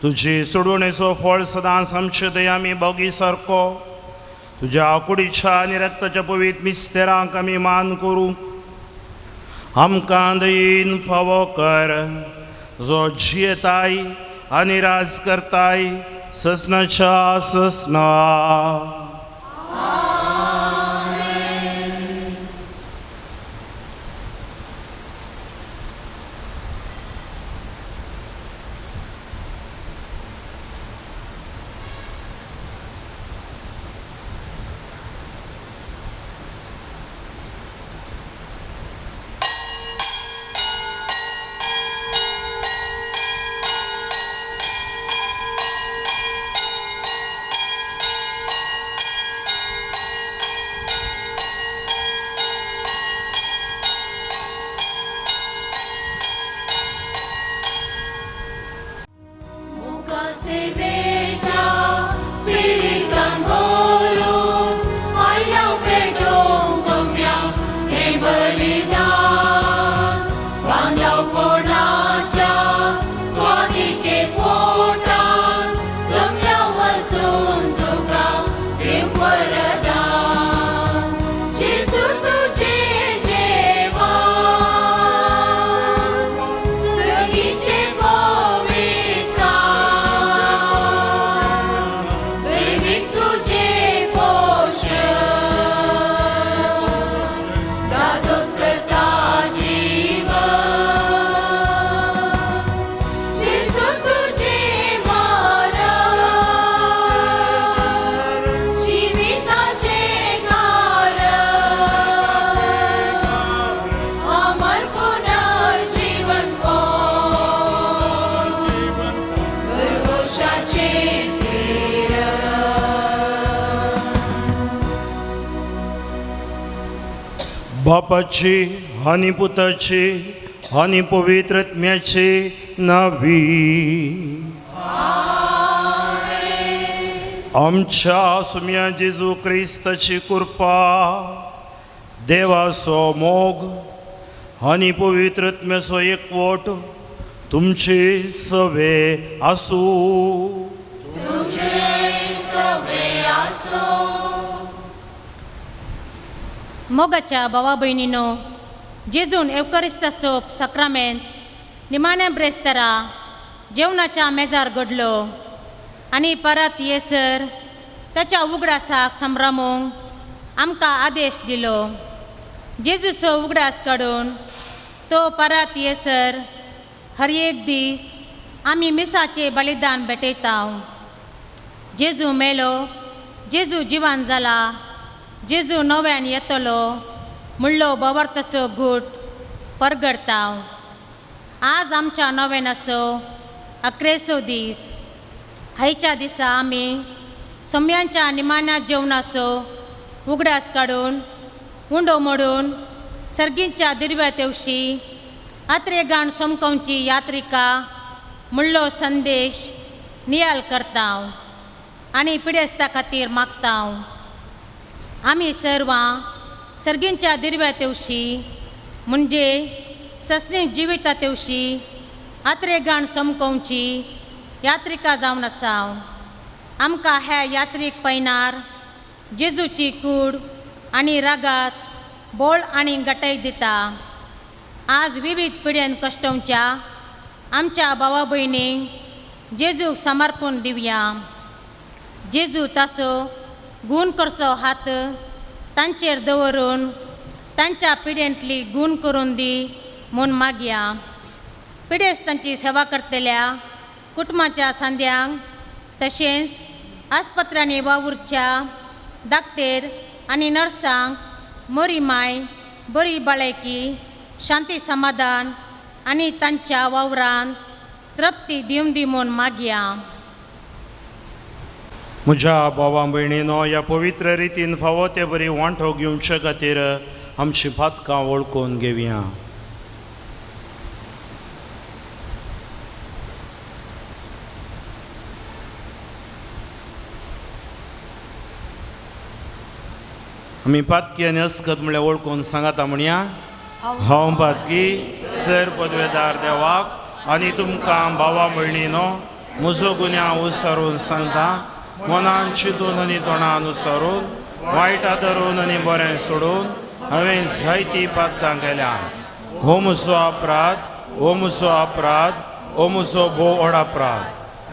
तुजी सोडवणेचो फळ सदांच आमचे थंय आमी भोगी सारको तुज्या कुडीच्या आनी रक्ताच्या पवित्र मिस्तेरांक आमी मान करूं. आमकां दयेन फावो कर जो जियेताय आनी राज करताय ससनाच्या ससना. कोणाच्या स्वादिके पोटान जमल्या वचून तुका देव वरदान. जेजू तुझे जेवण सर्गीचे पवित्र, दैवीक तुझे पोषण, दादोस करता जीवन. जेजू तुझे मरण जिविताचे कारण, अमर पुनर्जीवन भरघोषाचे किरण. बापाची आनी पुताची आनी पवित्र आत्म्याची नावी. आमच्या सुम्या जेजू क्रिस्ताची कृपा, देवाचो मोग आनी पवित्र आत्म्याचो एकवट तुमचे सवे आसूं. तुमचे सवे आसूं. मोगाच्या भावा भयणीनो, जेजून एवकरिस्ताचो साक्रामेंत निमाण्या ब्रेस्तारा जेवणाच्या मेजार घडलो आनी परत येसर ताच्या उगडासाक संभ्रमूंक आमकां आदेश दिलो. जेजूचो उगडास काडून तो परत येसर हर एक दीस आमी मिसाचें बलिदान भेटयता. जेजू मेलो, जेजू जिवान जाला, जेजू नव्यान येतलो म्हणलो बवरतसो गूट परगडता. आज आमच्या नव्यानाचो अकरेचो दीस. आयच्या दिसा आमी सोम्यांच्या निमाण्या जेवणाचो उगडास काडून उंडो मोडून सर्गींच्या दिर्व्या तेवशी आत्रेगाण समकोवची यात्रिका म्हणलो संदेश नियाल करता आनी पिडेस्ता खातीर मागता. आमी सर्वां सर्गींच्या दिर्व्या तेवशी म्हणजे ससनी जिविता तेवशी आत्रेगाण समकोवची यात्रिका जावन आसा. आमकां ह्या यात्रीक पैनार जेजूची कूड आनी रागात बोळ आनी गटय दिता. आज विविध पिडेन कश्टोवच्या आमच्या भावा भयणींक जेजूक समर्पण दिवया. जेजू तासो गूण करचो हात तांचेर दवरून तांच्या पिडेंतली गूण करून दी म्हूण मागया. पिडेस्तांची सेवा करतल्या कुटुंबाच्या सांद्यांक तशेंच आस्पत्र्यांनी वावुरच्या दाक्तेर आनी नर्सांक बरी माय, बरी भलायकी, शांती समाधान आनी तांच्या वावरान तृप्ती दिवन दी म्हूण मागया. म्हज्या भावा भयणीनो, ह्या पवित्र रितीन फावो ते बरी वांटो घेवचे खातीर आमची पातकां वळखून घेवया. आमी पातकी आनी अस्कत म्हळ्यार वळखून सांगाता म्हणया. हांव पातकी सर पदवेदार देवाक आनी तुमकां भावा भयणीनो म्हजो गुन्यांव विसरून सांगता. मनान चिंतून आनी तोंडान विसरून, वायट धरून आनी बरें सोडून हांवें जायतीं पातकां केल्या. हो म्हजो अपराध, हो म्हजो अपराध, हो म्हजो भोव व्हड अपराध.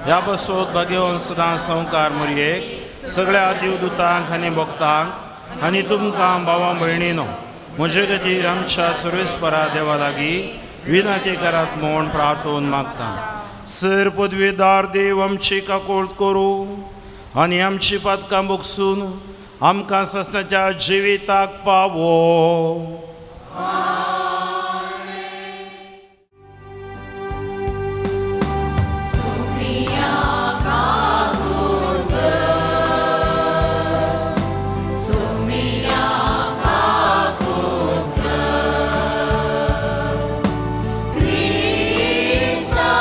ह्या बसोत भाग्यवन सदां संवकार मुरयेक सगळ्या देवदूतांक आनी भक्तांक आनी तुमकां भावा भयणीनो म्हजे खातीर आमच्या सर्वेस्परा देवा लागीं विनंती करात म्हूण प्रार्थून मागता. सर पदवेदार देव आमची काकोळ करूं आनी आमची पातकां भोगसून आमकां ससनाच्या जिविताक पावो. Krista,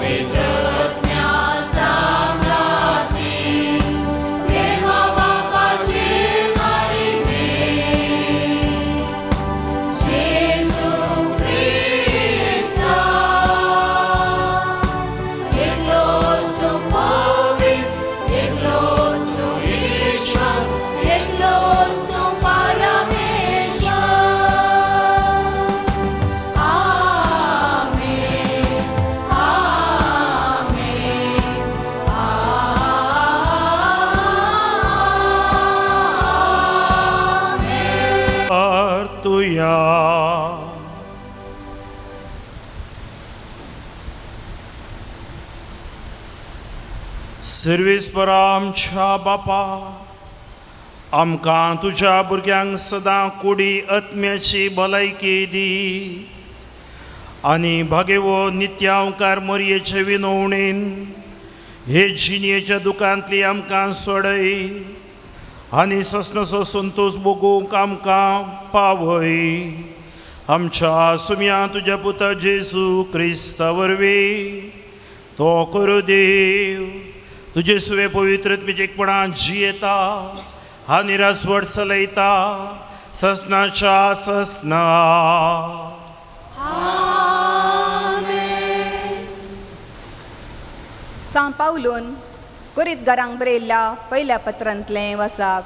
पवित्रत्म्या सांगाती देवा बापाचे महिमे जेजू क्रिस्ता एकलोच तूं पवित्र एकलोच तूं ईश्वर एकलोच तूं परमेश्वर. आमेन आमेन आमेन. तुया सर्वीस परा आमच्या बापा आमकां तुज्या भुरग्यांक सदां कुडी आत्म्याची भलायकी दी आनी भागेवो नित्यांकार मोरयेचे विनवणेन हे जिणयेच्या दुकांतली आमकां सोडय आनी ससनसो संतोश भोगूंक आमकां पावय. आमच्या सुम्या तुज्या पुता जेजू क्रिस्ता वरवीं तो करू देव तुजे सुवे पवित्र एकपणान जियेता आनी राजवट चलयता ससनाच्या ससना. सां पावलून कोरीतगारांक बरयल्ल्या पयल्या पत्रांतलें वसाप.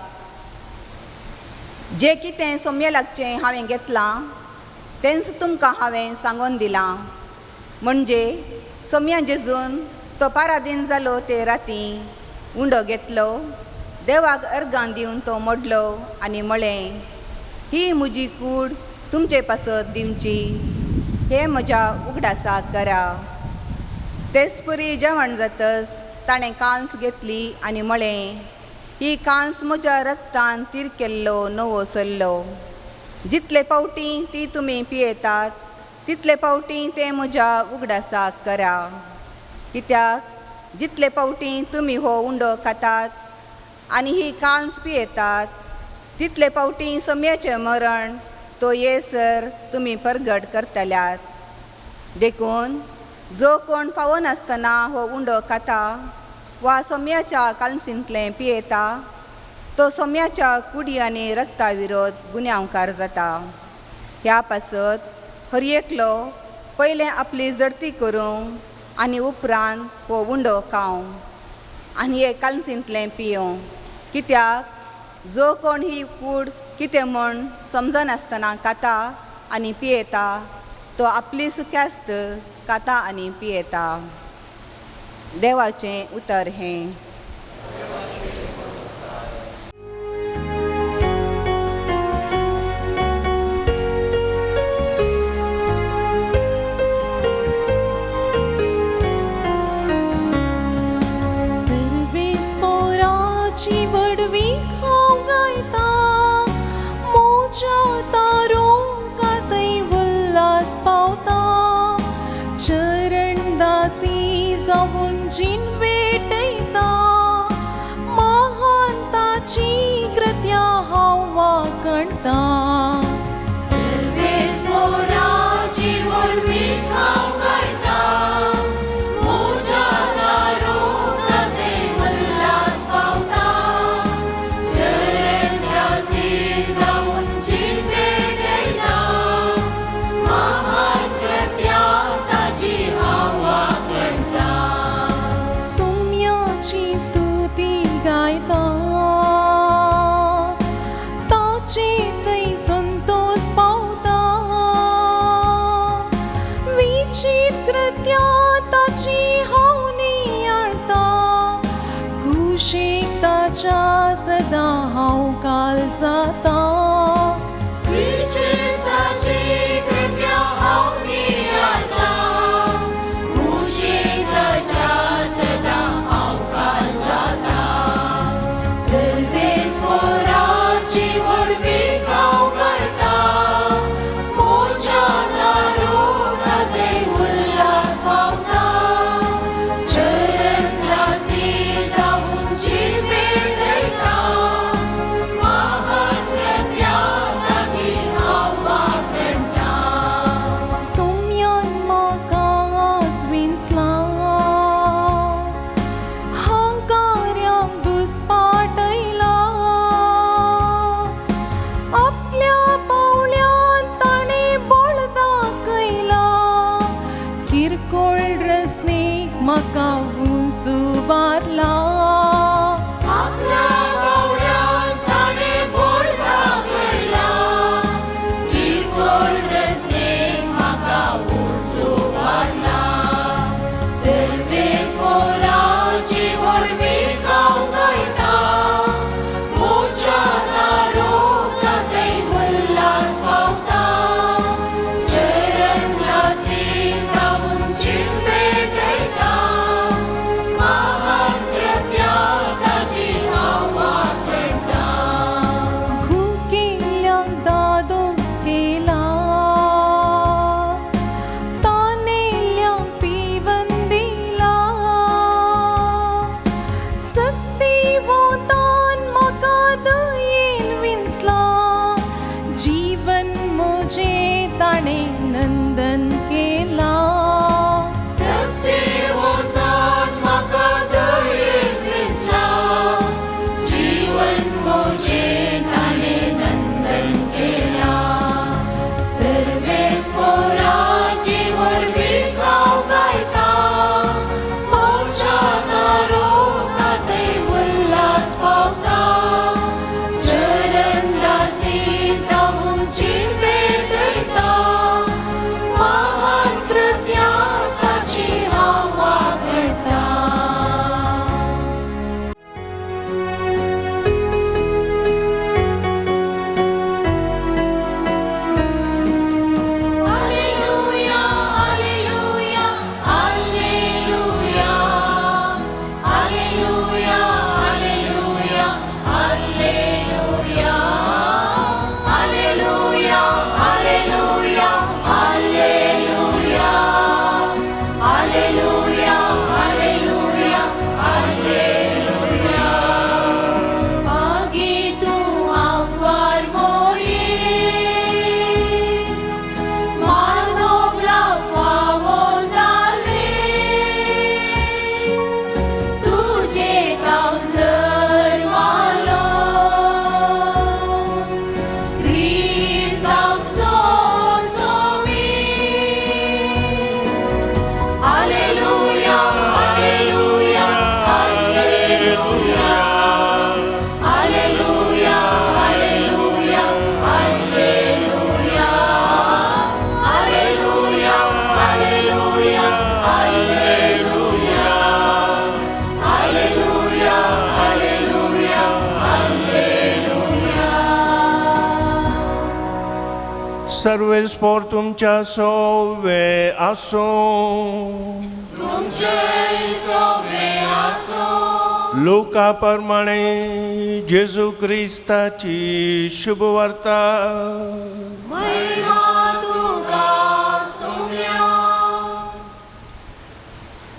जें कितें सोम्या लागचें हांवें घेतलां तेंच तुमकां हांवें सांगून दिलां, म्हणजे सोम्या जेजून तो पारादीन जालो ते राती उंडो घेतलो, देवाक अर्गां दिवन तो मोडलो आनी म्हळें, ही म्हजी कूड तुमचे पासत दिवची, हें म्हज्या उगडासाक करा. तेच परी जेवण जातच ताणें कांस घेतली आनी म्हळें, ही कांस म्हज्या रक्तान तीर केल्लो नवो सल्लो, जितले फावटी ती तुमी पियेतात तितले फावटी तें म्हज्या उगडासाक करा. कित्याक जितले फावटी तुमी हो उंडो खातात आनी ही कांस पियेतात तितले फावटी सोम्याचें मरण तो येसर तुमी परगट करतल्यात. देखून जो कोण फावनासतना हो उंडो खाता वा सोम्याच्या कालसींतलें पियेता तो सोम्याच्या कुडी आनी रक्ता विरोध गुन्यांवकार जाता. ह्या पासत हर एकलो पयलें आपली जडती करूंक आनी उपरांत हो उंडो खावं आनी हे कालसींतलें पियों. कित्याक जो कोण ही कूड कितें म्हूण समजनासतना खाता आनी पियेता तो आपली सुख्यास्त खाता आनी पियेता. देवाचें उतर हें. सर्वेस पोराची वडवी हांव गायता, मोज्या तारोंकातय उल्हास पावता, चरणदासी जावन जीण भेटयता, महानताची कृत्या हांव वाखणता. सर्वेस पोराची वडवी हांव गायता, मोज्या तारोंकातय उल्हास पावता, चरणदासी जावन जीण भेटयता, महान कृत्या ताची हांव वाखणता. सुम्याची स्तुती गायता, ताचे थंय संतोष पावता, विचित्र कृत्या ताची हांव नियाळता, कुशीक ताच्या सदां हांव काल जाता. विचित्राची कृत्या हांव नियाळता, कुशीक ताच्या सदां हांव काल जाता. सर्वेस पोराची व्हडवीक हांव करता, मोज्या तारोंकातय उल्हास पावता, चरणदासी जावन जीण भेटयता, महान कृत्या ताची हांव वाखणता. सोम्यान म्हाका आज विंचलां, किरकोळ रसनेक म्हाका उंचुबारला. आपल्या बावड्यान ताणें बोळ दाखयला, किरकोळ रचनेक म्हाका उंचुबारला. सर्वेस्पोराची व्हडवीक हांव गायता, मोच्या दारो थंय उल्हास पावता. चरण दासी जावन जीण भेटयता, महान कृत्यां ताची हांव वाखणता. भुकेल्ल्यांक दादोस केला, तानेल्ल्यांक पिवन दिला. सक्ती वोतान म्हाका दयेन विंचला, जीवन म्हजें ताणें नंदन केलां. सक्ती वोतान म्हाका दयेन विंचला, जीवन म्हजें ताणें नंदन केलां. सर्वेस्पोराची व्हडवीक हांव गायता, मोक्षा दारो थंय उल्हास पावता. चरण दासी जावन जीण भेटयता, महान कृत्यां ताची हांव वाखणता. Alleluia, alleluia, alleluia. Alleluia, alleluia, alleluia. Alleluia, alleluia, alleluia. Alleluia, alleluia, alleluia. मागीर तूं आंकवार मोरी, मानोगला फावो जाले. तुजे ताव जल्मालो, क्रिस्त आमचो Somi. Alleluia, alleluia, alleluia. Alleluia, alleluia, alleluia. Alleluia, alleluia, alleluia. Alleluia, alleluia, alleluia. सर्वेस्पोर तुमच्या सोवे आसूं. तुमचें सोबे आसूं. लुका प्रमाणे जेजू क्रिस्ताची शुभवार्ता. महिमा तुका सोम्या.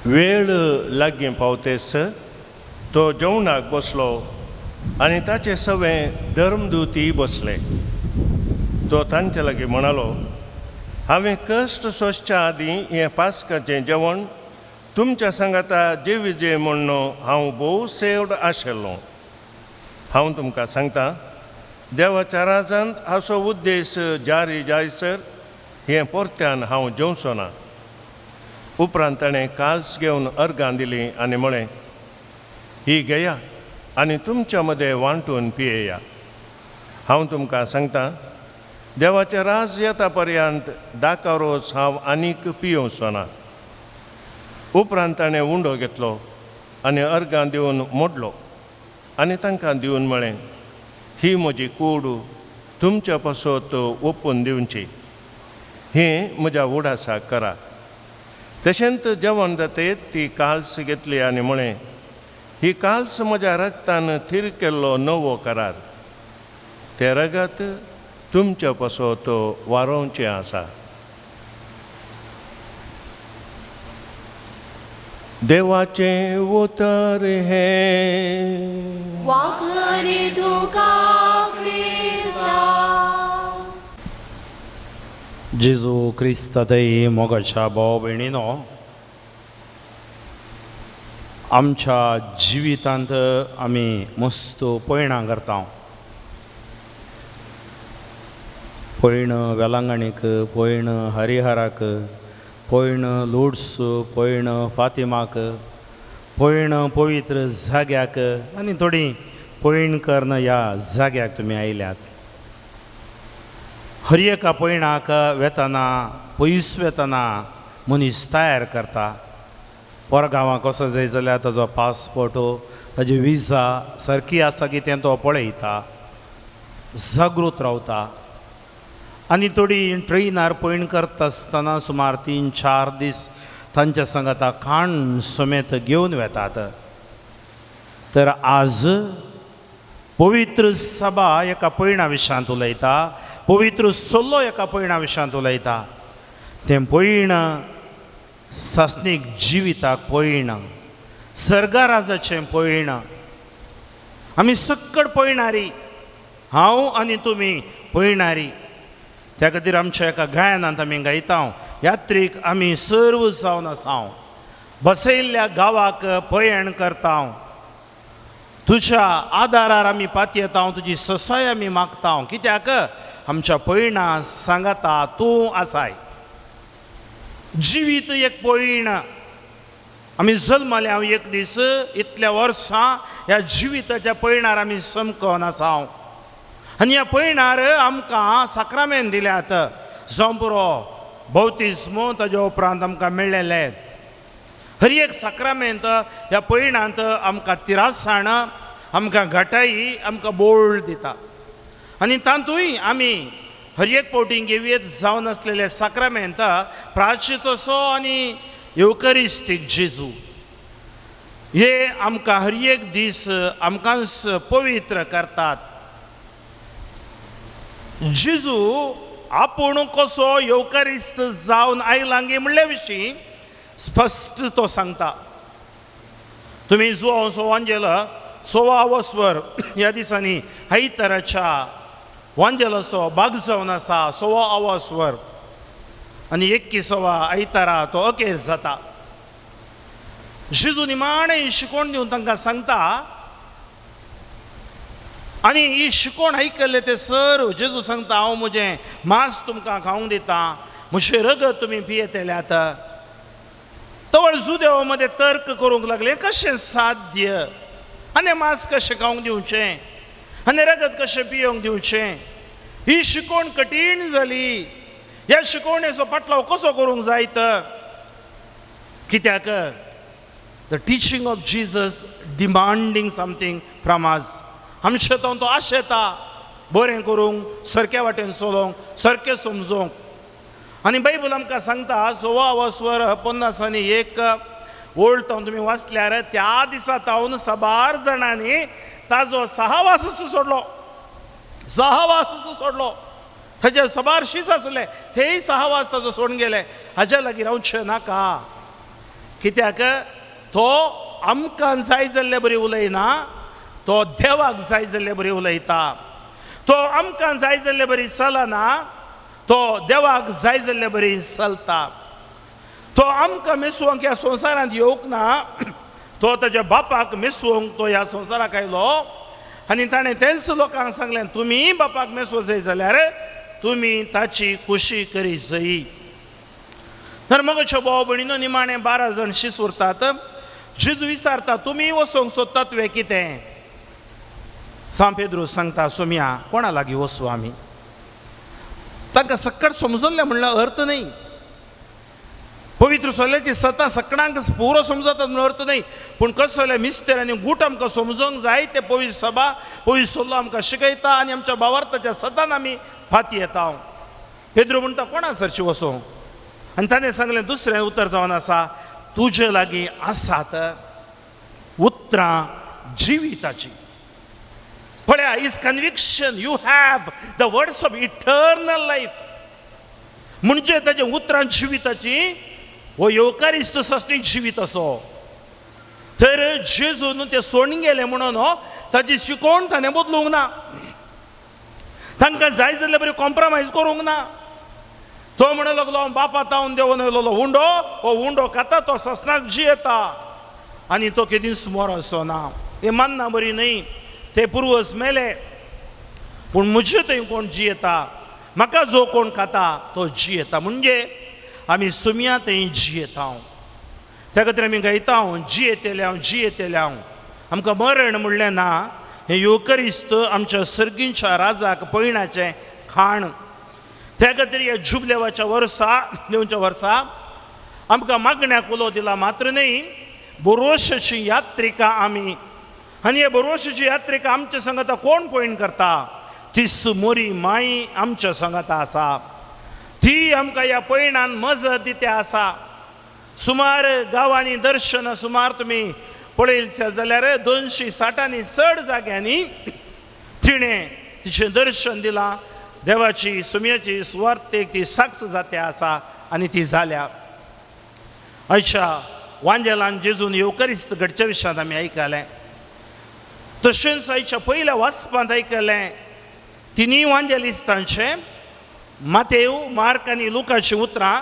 वेळ लागीं पावतेस तो जेवणाक बसलो आनी ताचे सवे धर्मदूती बसले. तो तांचे लागीं म्हणालो, हांवें कश्ट सोंसच्या आदीं हें पास्काचें जेवण तुमच्या सांगाता जेविजे म्हूण हांव भोव सेवड आशिल्लो. हांव तुमकां सांगता, देवाच्या राजांत हाचो उद्देश जारी जायसर हें परत्यान हांव जेवचो ना. उपरांत ताणें काल्स घेवन अर्गां दिलीं आनी म्हळें, ही घेया आनी तुमच्या मदें वांटून पियेया. हांव तुमकां सांगता, देवाचें राज येता पर्यंत दाकारोच हांव आनीक पियोवचो ना. उपरांत ताणें उंडो घेतलो आनी अर्गां दिवन मोडलो आनी तांकां दिवन म्हळें, ही म्हजी कूड तुमच्या पासत ओपून दिवची, हें म्हज्या उडासाक करा. तशेंच जेवण जाते ती काल्स घेतली आनी म्हळें, ही काल्स म्हज्या रक्तान थीर केल्लो नवो करार, तें रगत तुमच्या पासत वारोवचें आसा. देवाचें उतर हें. वाखणी तुका क्रिस्ता. जेजू क्रिस्तातय मोगाच्या भाव भयणीनो, आमच्या जिवितांत आमी मस्त पयणां करता. पयण वेलांगणीक, पयण हरिहराक, पयण लुड्स, पयण फातिमाक, पयण पवित्र जाग्याक आनी थोडीं पयण कर्ण ह्या जाग्याक तुमी आयल्यात. हर एका पयणाक वेतना, पयस वेतना मनीस तयार करता. परगांवाक कसो जाय जाल्यार ताजो पासपोर्ट, ताजी विजा सारकी आसा कितें तो पळयता, जागृत रावता. आनी थोडी ट्रेनार पयण करता आसतना सुमार 3-4 दीस तांच्या सांगाता खाण समेत घेवन वेतात. तर आज पवित्र सभा एका पयणा विशयांत उलयता, पवित्र सल्लो एका पयणा विशयांत उलयता. तें पयण सासणीक जिविताक पयण, सर्गाराजाचें पयण. आमी सक्कड पयणारी, हांव आनी तुमी पयणारी. त्या खातीर आमच्या एका गायनांत आमी गायता, यात्रीक आमी सर्व जावन आसा, बसयल्ल्या गांवाक पयण करता, तुज्या आदारार आमी पातयेता, तुजी ससाय आमी मागता, कित्याक आमच्या पयणा सांगाता तूं आसाय. जिवीत एक पयण. आमी जल्मले हांव एक दीस, इतल्या वर्सां ह्या जिविताच्या पयणार आमी समकन आसा आनी ह्या पयणार आमकां साक्रामेन दिल्यात. जावं पुरो बौतिज्म, ताज्या उपरांत आमकां मेळ्ळेले हर एक साक्रामेंत ह्या पयणांत आमकां तिरासाण, आमकां घटाई, आमकां बोळ दिता. आनी तातूंय आमी हर एक फावटी घेवयेत जावन आसलेले साक्रामेंत प्राचितसो आनी येवकरिस्तीक जेजू हे आमकां हर एक दीस आमकांच पवित्र करतात. जेजू आपूण कसो येवकरिस्त जावन आयलांगी म्हणल्या विशीं स्पश्ट तो सांगता. तुमी जुवांव वांजेल 16 वस्वर ह्या दिसांनी आयताराच्या वांजेलाचो भाग जावन आसा 16 आवस्वर आनी 21वा आयतारा तो अखेर जाता. जेजू निमाणें शिकोवण दिवन तांकां सांगता आनी ही शिकोवण आयकल्ले ते सर जेजू सांगता, हांव म्हजें मांस तुमकां खावंक दिता, म्हजें रगत तुमी पियेतल्यात. तवळ जुदेवा मदें तर्क करूंक लागले, कशें साध्य आनी मांस कशें खावंक दिवचें आनी रगत कशें पियोंक दिवचें? ही शिकोवण कठीण जाली. ह्या शिकोवणेचो पाटलाव कसो करूंक जायत? कित्याक the teaching of Jesus demanding something from us. आमचे तो आशेता बरें करूंक, सारक्या वाटेन चलोवंक, सारकें समजोंक. आनी बायबल आमकां सांगता 16 वस्वर 51 ओल्ड तावन तुमी वाचल्यार त्या दिसा तावन साबार जाणांनी ताजो सहवासच सोडलो, सहवासच सोडलो. ताजे साबार शीच आसले तेय सहवास ताजो सोडून गेले. हाज्या लागीं रावचें नाका, कित्याक तो आमकां जाय जाल्ले बरी उलयना, तो देवाक जाय जाल्ले बरी उलयता. तो आमकां जाय जाल्ले बरी चलना, तो देवाक जाय जाल्ले बरी चलता. तो आमकां मेसवंक ह्या संवसारांत येवंक ना, तो ताज्या बापाक मेसवंक तो ह्या संवसाराक आयलो. आनी ताणें तेंच लोकांक सांगलें, तुमी बापाक मेसवो जाय जाल्यार तुमी ताची खुशी करी जाय. तर मगच्या भाव भयणीनो निमाणें 12 जाण शीस उरतात. जेजू विचारता, तुमी वचोंक सोदतात वे कितें? सांव पेद्रू सांगता, सोम्या कोणा लागीं वचूं आमी? तांकां सक्कड समजल्लें म्हणल्यार अर्थ न्हय. पवित्र सोल्याची सतां सकडांक पुरो समजतात म्हणून अर्थ न्हय, पूण कसले मिस्तेर आनी गूट आमकां समजोंक जाय ते पवित्र सभा, पवित्र सल्लो आमकां शिकयता आनी आमच्या भावार्थाच्या सतान आमी फाती येता. पेद्रू म्हणटा, कोणा सरशी वचों? आनी ताणें सांगलें, दुसरें उतर जावन आसा, तुजे लागीं आसात उतरां जिविताची. पळया, is conviction, you have the words of eternal life. म्हणजे ताजे उतरां जिविताची हो येवकारिस्त सस्नीक जिवीत असो. तर जेजून ते सोडून गेले म्हणून ताजी शिकोवण ताणें बदलूंक ना, तांकां जाय जाल्ले बरी कॉम्प्रोमायज करूंक ना. तो म्हणूंक लागलो, बापा तावन देवून येयलो उंडो, हो उंडो खाता तो ससनाक जियेता आनी तो केदींच मरोसो ना. हें मानना बरी न्हय, ते पुर्वज मेले, पूण म्हजे थंय कोण जियेता, म्हाका जो कोण खाता तो जियेता. म्हणजे आमी सुमया थंय जियेता. त्या खातीर आमी गायता जियेतले हांव, जियेतले हांव. आमकां मरण म्हणलें ना. हें येवकरिस्त आमच्या सर्गींच्या राजाक पयणाचें खाण. त्या खातीर ह्या जुबलेवाच्या वर्सा, देवच्या वर्सा आमकां मागण्याक उलो दिला मात्र न्हय, बोरोशाची यात्रिका आमी. आनी हे बोरोशाची यात्रिका आमच्या संगता कोण पयण करता? तीच मोरी माई आमच्या संगता आसा. ती आमकां ह्या पयणान मजत दिते आसा. सुमार गांवांनी दर्शन सुमार तुमी पळयत जाल्यार 260 चड जाग्यांनी तिणें तिचें दर्शन दिलां. देवाची सुमयाची सुवार्थेक ती साक्ष जाते आसा आनी ती जाल्या. अशा वांजेलान जेजून येवकरिस्त घडच्या विशयांत आमी आयकलें. तशेंच आयच्या पयल्या वाचपांत आयकलें तिनूय वांजेलिस्तांचें, मातेव, मार्क आनी लुकाचीं उतरां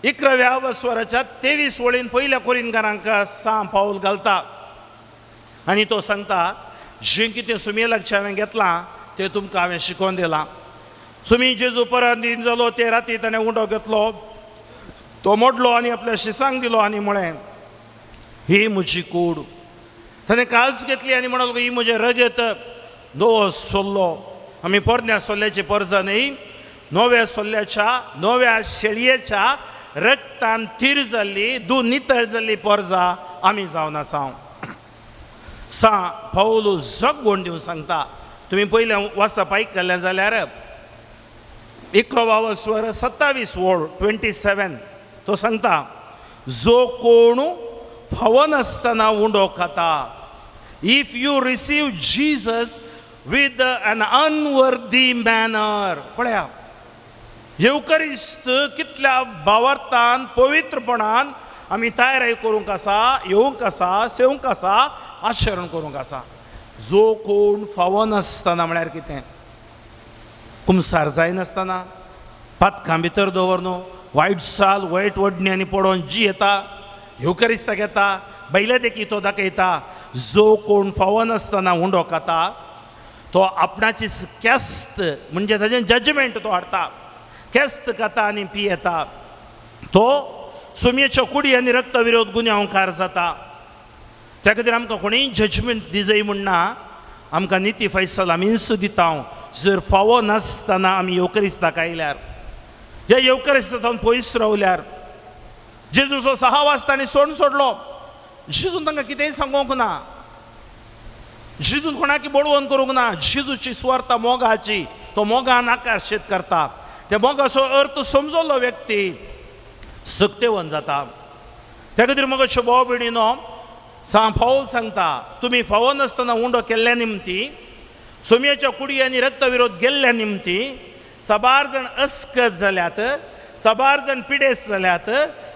11व्या वस्वराच्या 23 वळीन पयल्या कोरिनकारांक सां पावल घालता आनी तो सांगता, जें कितें सुमये लागचें हांवें घेतलां तें तुमकां हांवें शिकोवन दिलां. सुमी जेजू परत दिन जालो ते राती ताणें उंडो घेतलो, तो मोडलो आनी आपल्या शिसांक दिलो आनी म्हळें, ही म्हजी कूड. ताणें काल्स घेतली आनी म्हणलो, ही म्हजें रगत नवो सोल्लो. आमी पोरण्या सोल्ल्याची परजा न्हय, नव्या सोल्ल्याच्या नव्या शेळयेच्या रक्तान थीर जाल्ली, दूद नितळ जाल्ली पोरजा आमी जावन आसा. सां पावलू जगवण दिवन सांगता. तुमी पयलें वाचप आयकल्लें जाल्यार 11 स्वर 27 वळ 27 तो सांगता, जो कोण फावो नासतना उंडो खाता, if you receive Jesus with an unworthy manner. पळया, येवकरिस्त कितल्या भावार्थान पवित्रपणान आमी तयारी करूंक आसा, येवंक आसा, सेवंक आसा, आचरण करूंक आसा. जो कोण फावो नासतना म्हळ्यार कितें? कुमसार जायनासतना पातकां भितर दवर न्हू, वायट साल वायट वडण्यांनी पडोवन जी येता, येवकरिस्ताक येता, बैल्या देखी तो दाखयता. जो कोण फावो नासतना उंडो खाता तो आपणाची केस्त म्हणजे ताजें जजमेंट तो हाडटा, केस्त खाता आनी पियेता, तो सुमयेच्या कुडी आनी रक्तविरोध गुन्यांवकार जाता. त्या खातीर आमकां कोणीय जजमेंट दिजय म्हण ना, आमकां निती फैसल आमीच दिता. जर फावो नासतना आमी येवकरिस्ताक आयल्यार, ह्या येवकरिस्ता पयस रावल्यार, जेजूचो सहावास तांणी सोडून सोडलो. जेजून तांकां कितेंय सांगूंक ना, जेजून कोणाकी बडवण करूंक ना. जेजूची सुवार्थ मोगाची, तो मोगान आकर्शीत करता. त्या मोगाचो अर्थ समजलो व्यक्ती सक्तेवन जाता. त्या खातीर मोगाच्यो भाव भयणीनो, सां पावल सांगता, तुमी फावो नासतना उंडो केल्ल्या निमती, सोमयेच्या कुडी आनी रक्तविरोध गेल्ल्या निमती साबार जाण अस्कत जाल्यात, साबार जाण पिडेस्त जाल्यात,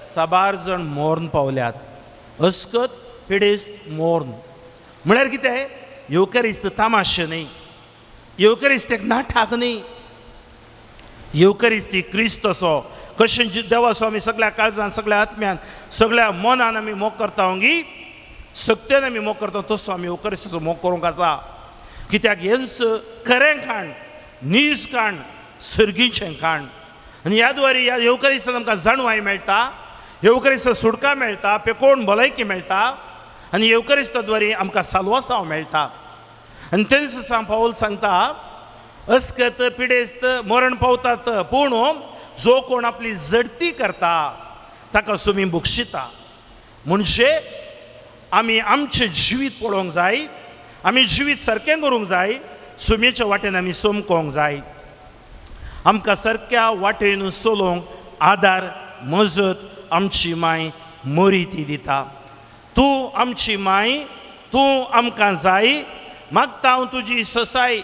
साबार जाण मोर्न पावल्यात. अस्कत, पिडेस्त, मोर्न म्हळ्यार कितें? येवकरिस्त तामाशे न्हय, येवकरिस्त एक नाटक न्हय. येवकरिस्ती क्रिस्त असो कशें देवाचो आमी सगळ्या काळजान, सगळ्या आत्म्यान, सगळ्या मनान आमी मोग करता गी, सक्तेन आमी मोग करता, तसो आमी येवकरिस्ताचो मोग करूंक आसा. कित्याक हेंच खरें खाण, नीज खाण, सर्गीचें खाण. आनी ह्या द्वारी ह्या येवकरिस्तान आमकां जाणवाय मेळटा, येवकरिस्ता सुटका मेळटा, पेकोवन भलायकी मेळटा आनी येवकरिस्ता द्वारी आमकां साल्वासांव मेळटा. आनी तेंच सां पावल सांगता, अस्कत पिडेस्त मरण पावतात, पूण जो कोण आपली जडती करता ताका सुमी बक्षिता. म्हणजे आमी आमचें जिवीत पळोवंक जाय, आमी जिवीत सारकें करूंक जाय, सुमयेच्या वाटेन आमी समकोंक जाय. आमकां सारक्या वाटेन चलोवंक आदार मजत आमची माय मोरी ती दिता. तूं आमची माय, तूं आमकां जाय, मागता हांव तुजी ससाय,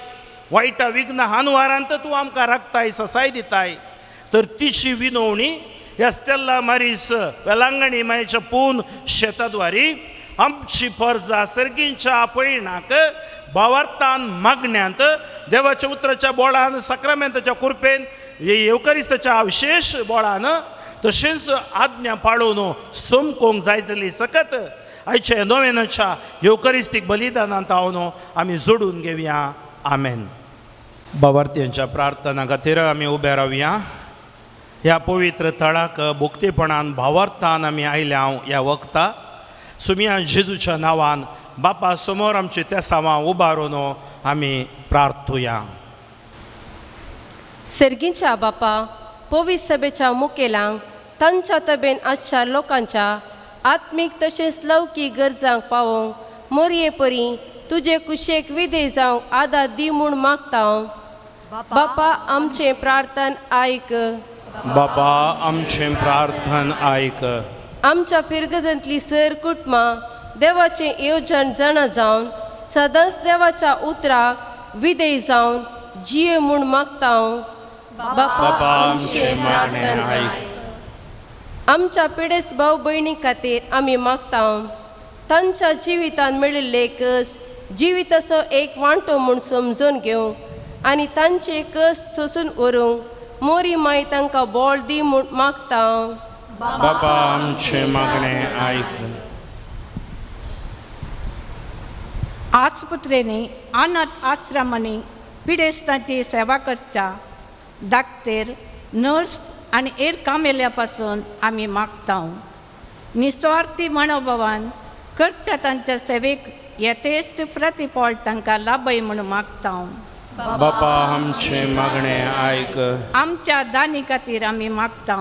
वायटा विघ्न हानवारांत तूं आमकां राखताय, ससाय दिताय. तर तिची विनवणी ह्या स्टेल्ला मारीस वेलांगणी मायच्या पून शेताद्वारी आमची परजा सर्गींच्या पयणाक भावार्थान मागण्यांत देवाच्या उतराच्या बोळान, साक्रामेंताच्या कुरपेन, येवकरिस्ताच्या विशेश बोळान, तशेंच आज्ञा पाळून समकोंक जाय जाली सकत आयच्या नोवेनाच्या येवकरिस्तीक बलिदानांत हांव आमी जोडून घेवया. आमेन. बाबार्थ्यांच्या प्रार्थना खातीर आमी उबे रावया. ह्या पवित्र थळाक भोक्तेपणान भावार्थान आमी आयल्या ह्या वखता सुमिया जेजूच्या नांवान बापा समोर आमची तेसावां उबारून आमी प्रार्थुया. सर्गींच्या बापा पवित्र सभेच्या मुखेलांक तांच्या तबेन आसच्या लोकांच्या आत्मीक तशेंच लौकीक गरजांक पावोवंक मोरये परी तुजे कुशेक विधे जावंक आदार दी म्हूण मागता हांव. बापा आमचें प्रार्थन आयक. बापा आमचें प्रार्थन आयक. आमच्या फिरगजांतली सर कुटुंबां देवाचें येवजण जाणा जावन सदांच देवाच्या उतराक विधेय जावन जिये म्हूण मागता हांव. बापा आमचें मागणें आयक. आमच्या पिडेस्त भाव भयणी खातीर आमी मागता तांच्या जिवितांत मेळिल्ले कश्ट जिविताचो एक वांटो म्हूण समजून घेवंक आनी तांचे कश्ट सोसून व्हरूंक मोरी माई तांकां बळ दी म्हूण मागता. बापा आमचें मागणें आयक. आस्पत्रेंनी अनाथ आश्रमांनी पिडेस्तांची सेवा करच्या डाक्टर नर्स आनी हेर कामेल्या पासून आमी मागता. निस्वार्थी मनोभावान करच्या तांच्या सेवेक यथेश्ट प्रतिफळ तांकां लाभय म्हूण मागता. बापा आमचें मागणें आयक. आमच्या दानी खातीर आमी मागता.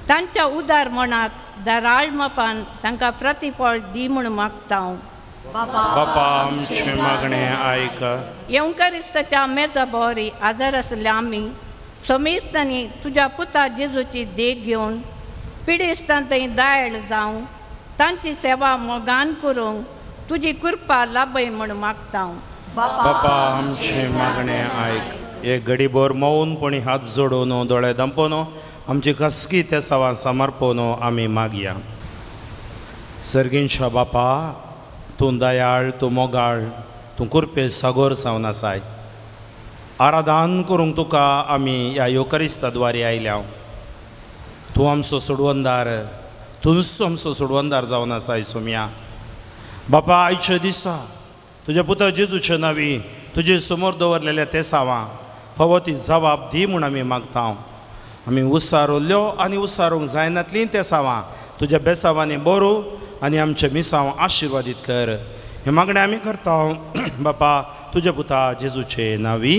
तांच्या उदार मनाक दराळ मापान तांकां प्रतिफळ दी म्हूण मागता. बापा आमचें मागणें आयक. येवकारिस्ताच्या मेजा बोरी आजार आसल्या आमी समेस्तांनी तुज्या पुता जेजूची देख घेवन पिडेस्तां थंय दायल जावं तांची सेवा मोगान करूंक तुजी कृपा लाभय म्हूण मागता. बापा आमचें मागणें आयक. एक घडीभर मौनपणी हात जोडून दोळे धांपून आमची खासगी तेसावां समर्पण आमी मागया. सर्गींच्या बापा तूं दयाळ तूं मोगाळ तूं कृपे सागोर जावन आसाय. आराधन करूंक तुका आमी ह्या येवकरिस्ता द्वारे आयल्या. तूं आमचो सोडवंदार तूंच आमचो सोडवंदार जावन आसाय सोम्या. बापा आयच्या दिसा तुज्या पुता जेजूच्या नांवी तुजे समोर दवरलेल्या तेसावां फावो ती जबाब दी म्हूण आमी मागता. आमी उसारुल्ल्यो आनी उसारूंक जायनातलीं तेसावां तुज्या बेसावांनी बरो आनी आमचे मिसांव आशिर्वादीत कर. हें मागणें आमी करता बापा तुज्या पुता जेजूचे नांवी.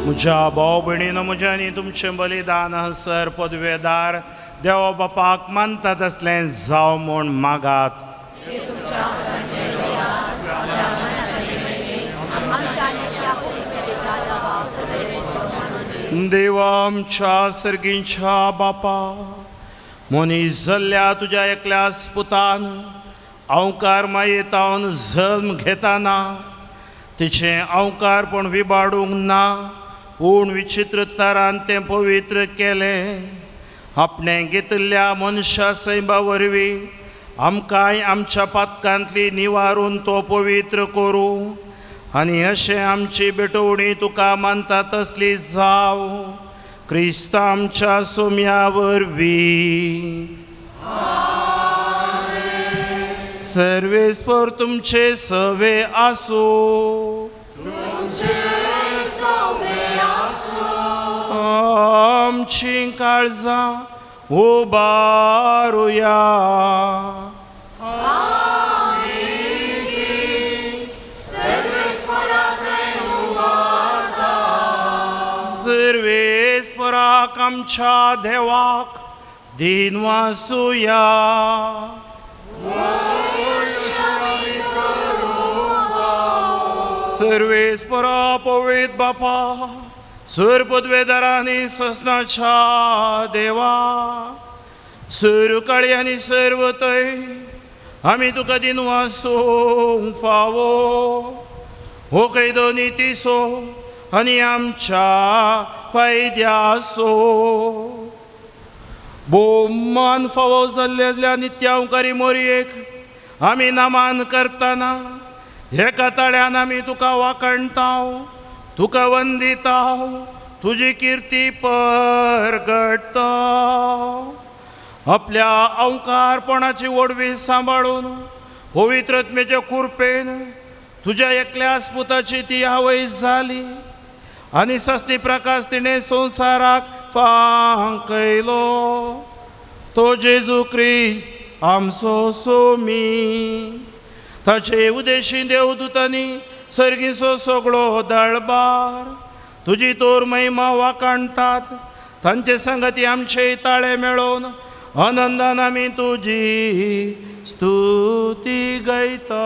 म्हज्या भाव भयणीनो म्हज्या आनी तुमचें बलिदान सर पदवेदार देव बापाक मानता तसलें जावं म्हूण मागात. देवा आमच्या सर्गींच्या बापा, मनीस जाल्ल्या तुज्या एकल्याच पुतान अवकार मायेतावन जल्म घेताना तिचें अवकारपण विबाडूंक ना, पूण विचित्र तरान तें पवित्र केलें। आपणें घेतिल्ल्या मनशा सैमा वरवीं आमकांय आमच्या पातकांतली निवारून तो पवित्र करूं आनी अशें आमची भेटवणी तुका मानता तसली जावं, क्रिस्त आमच्या सोम्या वरवीं। सर्वेस्पर तुमचे सवे आसूं। आमची काळजां उबारुया। सर्वेस्पराक आमच्या देवाक दिनवासुया। सर्वेस्परा पवित्र बापा, सुर पदवेदारांनी ससनाच्या देवा, सुर काळी आनी सर्व थंय आमी तुका दिनवासूंक फावो। हो कैदो नितीसो आनी आमच्या फायद्यासो भोवमान फावो जाल्ल्या नित्यांकारी मोरयेक आमी नामान करतना एका ताळ्यान आमी तुका वाखणताव, तुका वंदिताव, तुजी किर्ती परगटता। आपल्या अवकारपणाची ओडवी सांबाळून पवित्रत्मेच्या कृपेन तुज्या एकल्याच पुताची ती आवय जाली आनी सस्ती प्रकाश तिणें संवसाराक फांकयलो, तो जेजू क्रिस्त आमचो सोमी। ताचे उदेशी देवदूतांनी सर्गीचो सगळो दळबार तुजी तोर महिमा वाखाणतात, तांचे संगती आमचे ताळे मेळोवन आनंदान आमी तुजी स्तुती गायता।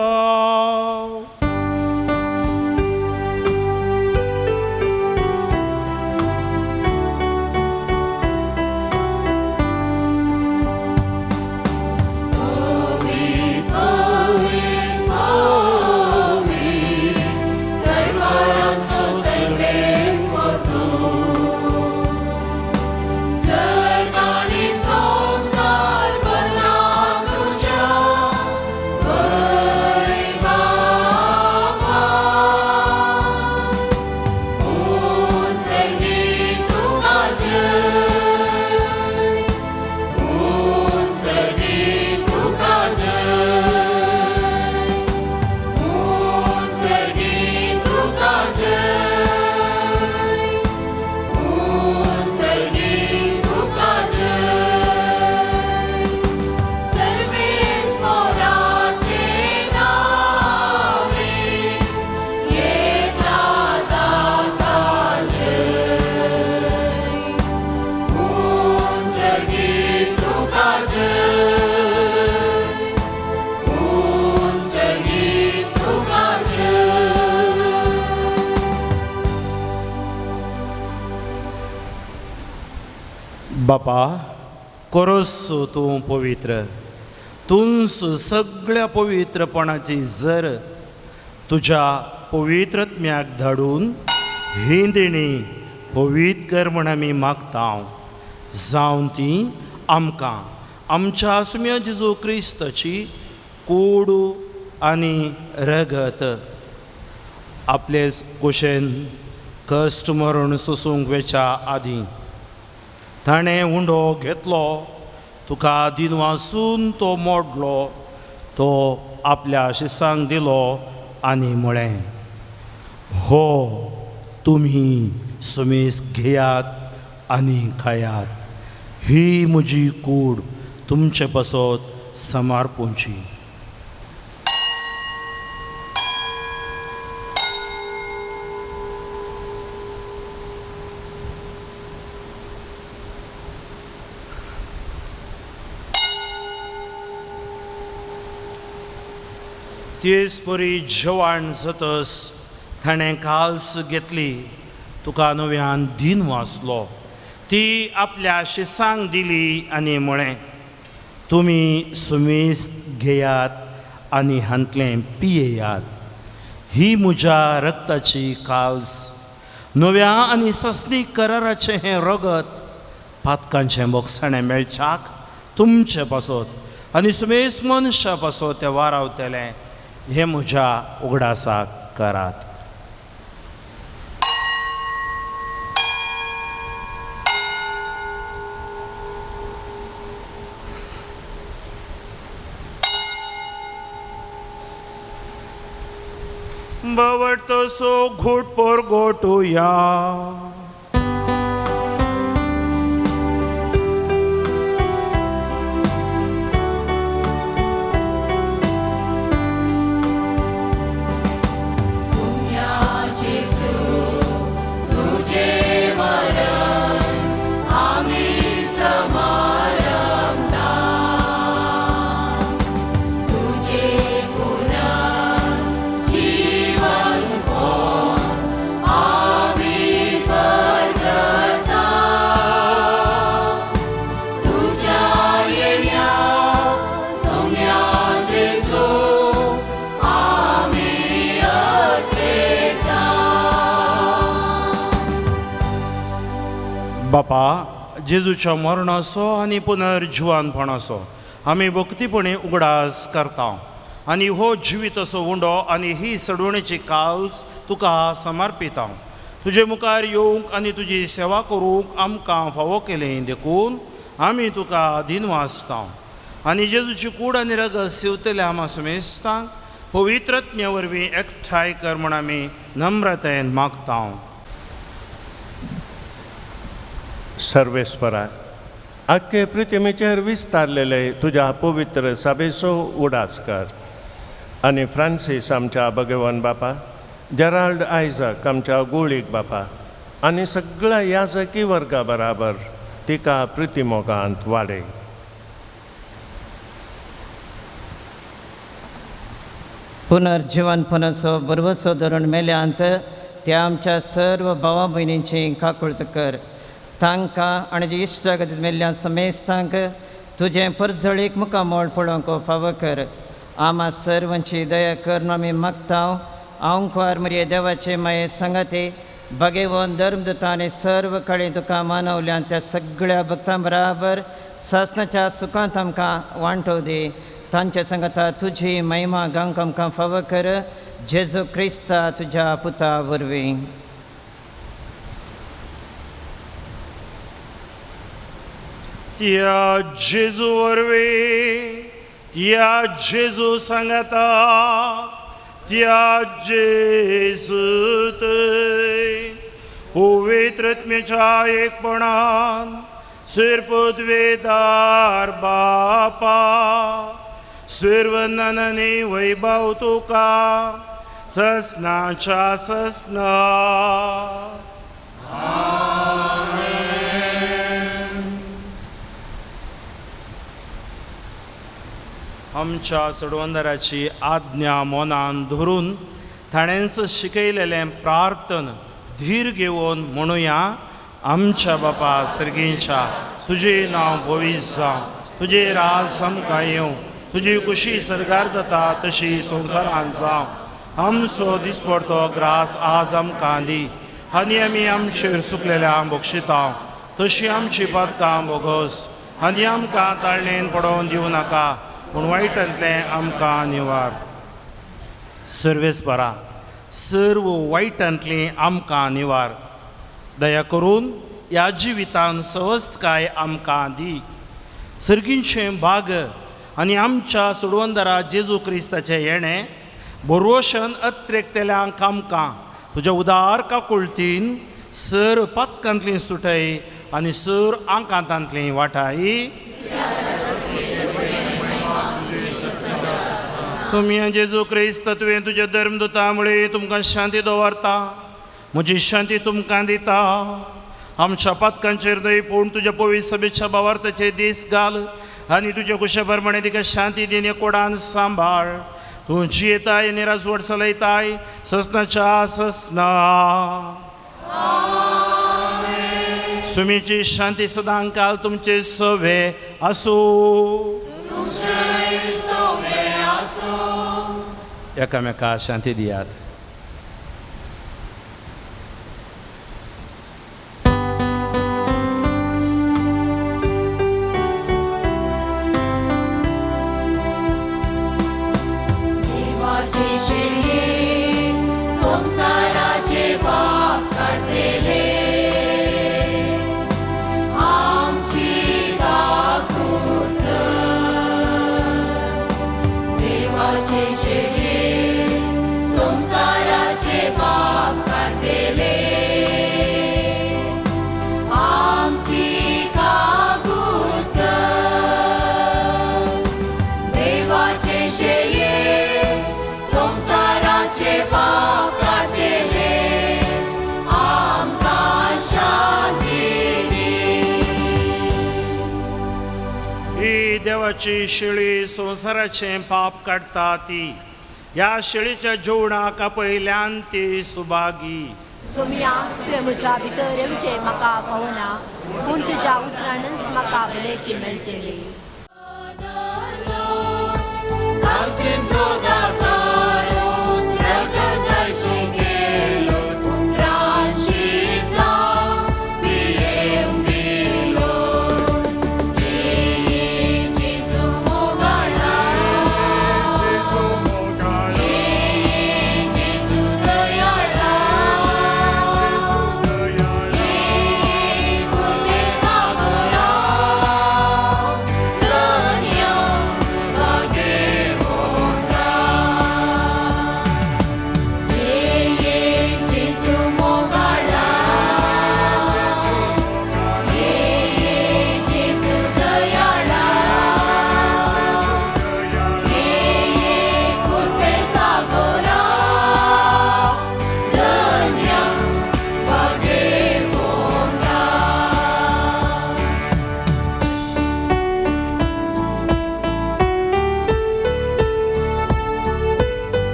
बापा, कोरोस तूं पवित्र, तूंच सगळ्या पवित्रपणाची जर तुज्या पवित्रत्म्याक धाडून ही दिणी पवित्र कर म्हण आमी मागता, जावन ती आमकां आमच्या सुम्या जेजू क्रिस्ताची कोडू आनी रगत आपले कुशेन कश्ट मरण सोसूंक वेच्या आदीं ताणें उंडो घेतलो, तुका दिनवासून तो मोडलो, तो आपल्या शिसांक दिलो आनी म्हळें, हो तुमी सुमेस घेयात आनी खायात, ही म्हजी कूड तुमचे पासत समर्पूंची। तेच परी जेवण जातस ताणें काल्स घेतली, तुका नव्यान दिन वाचलो, ती आपल्या शिसांक दिली आनी म्हळें, तुमी सुमेस्त घेयात आनी हांतलें पियेयात, ही म्हज्या रक्ताची काल्स, नव्या आनी सस्नी कराराचें हें रगत पातकांचें बोगसाणें मेळच्याक तुमचे पासत आनी सुमेस मनशा पासत तें वारावतलें, हें म्हज्या उगडासाक करात. बवटो सो घोट पोर गोटुया. बापा, जेजूच्या मरणाचो आनी पुनर्जिवानपणाचो आमी भक्तीपणी उगडास करता आनी हो जिवीत असो उंडो आनी ही सडवणेची काल्स तुका समर्पिता. तुजे मुखार येवंक आनी तुजी सेवा करूंक आमकां फावो केली देखून आमी तुका दिनवासता आनी जेजूची कूड आनी रगत सिवतल्या आमा सुमेस्तांक पवित्रज्ञ वरवीं एकठांय कर म्हूण आमी नम्रतायेन मागता. सर्वेस्परा, आख्खे पृथ्वीचेर विस्तारलेले तुज्या पवित्र सभेचो उडास कर आनी फ्रांसीस आमच्या भगवान बापा, जेराल्ड आयजक आमच्या गुळीक बापा आनी सगळ्या याजकी वर्गा बराबर तिका प्रितीमोगांत वाडय. पुनर्जिवनपणाचो बरवसो धरून मेल्यांत त्या आमच्या सर्व भावा भयणींची काकुळत कर. तांकां आनी जी इश्टागतींत मेल्ल्या समेस्तांक तुजें परजळीक मुखामोळ पळोवंक फावो कर. आमा सर्वांची दया कर आमी मागता. आंकवार मरिये देवाचे माये सांगाते भगेवन धर्मदूता आनी सर्व कडेन तुका मानवल्यान त्या सगळ्या भक्तां बराबर सासनाच्या सुखांत आमकां वांटो दी. तांच्या सांगाता तुजी महिमा गावंक आमकां फावो कर, जेजू क्रिस्ता तुज्या पुता वरवीं. त्या जेजू वरवीं, त्या जेजू सांगाता, त्या जेजू पवित्रत्मेच्या एकपणान सिरपुदवेदार बापा, सर्वननी वैभव तुका ससनाच्या ससना. आमच्या सडवंदराची आज्ञा मनान धरून ताणेंच शिकयलेलें प्रार्थन धीर घेवन म्हणुया. आमच्या बापा सर्गींच्या, तुजें नांव पवित्र जावं, तुजें राज आमकां येवं, तुजी खुशी सरगार जाता तशी संवसारांत जावं. आमचो दिसपडतो ग्रास आज आमकां दी आनी आमी आमचेर सुकलेल्या बक्षिता तशी आमची पातकां बोगस आनी आमकां ताळणेन पडोवन दिवं नाका पूण वायटांतलें आमकां निवार. सर्वेस्परा, सर्व वायटांतलीं आमकां निवार. दया करून ह्या जिवितान सवस्तकाय आमकां दी. सर्गींचें भाग आनी आमच्या सोडवंदरा जेजू क्रिस्ताचें येणें भरवशन अत्रेकतेल्यांक आमकां तुज्या उदार काकुळतीन सर पातकांतलीं सुटय आनी सर आंकांतांतलीं वाटाय. तुमी जेजू क्रिस्त तुवें तुज्या धर्मदूता मुळे तुमकां शांती दवरता, म्हजी शांती तुमकां दिता. आमच्या पातकांचेर न्हय पूण तुज्या पवित्र सभेच्या भावार्थाचे दीस घाल आनी तुज्या कुशा प्रमाणे तिका शांती दिने कोडान सांबाळ. तूं जियेताय आनी राजवट चलयताय ससनाच्या ससना. सुमीची शांती सदांकाल तुमचे सवे आसूं. एकामेका शांती दियात. देवाची शेळी संवसाराचें पाप काडटा ती ह्या शेळीच्या जेवणाक आपयल्यान ती सुभागी. सोम्या तुवें म्हज्या भितर येवचें म्हाका फावना, पूण तुज्या उतरानच म्हाका भलायकी मेळटली.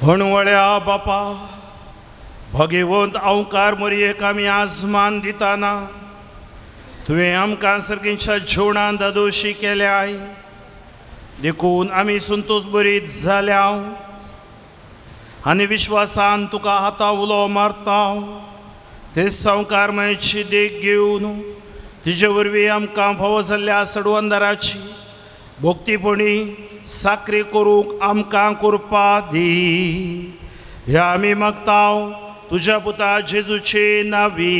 हणवळ्या बापा भगेवंत अवकार मोरयेक आमी आजमान दिताना तुवें आमकां सारकेच्या जेवणान दादोशी केल्याय देखून आमी संतोश बरीत जाल्या आनी विश्वासान तुका हाता उलो मारता ते संवकार मयची देख घेवन तिजे वरवीं आमकां फावो जाल्ल्या सडवंदराची भक्तीपणी साकरी करूंक आमकां करपा दी. ह्या आमी मागता तुज्या पुता जेजूचे नावी.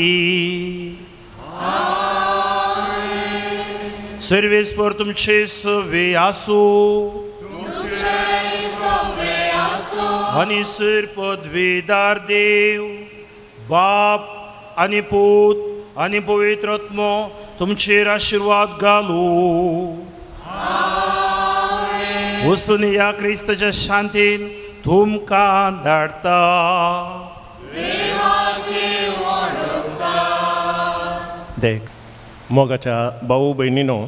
सर्वेस्पर तुमचे सवे आसूं आनी सर पदवीदार देव बाप आनी पूत आनी पवित्र आत्मो तुमचेर आशिर्वाद घालू. वसून ह्या क्रिस्ताच्या शांतीन तुमकां धाडटा. देख मोगाच्या भाऊ भयणीनो,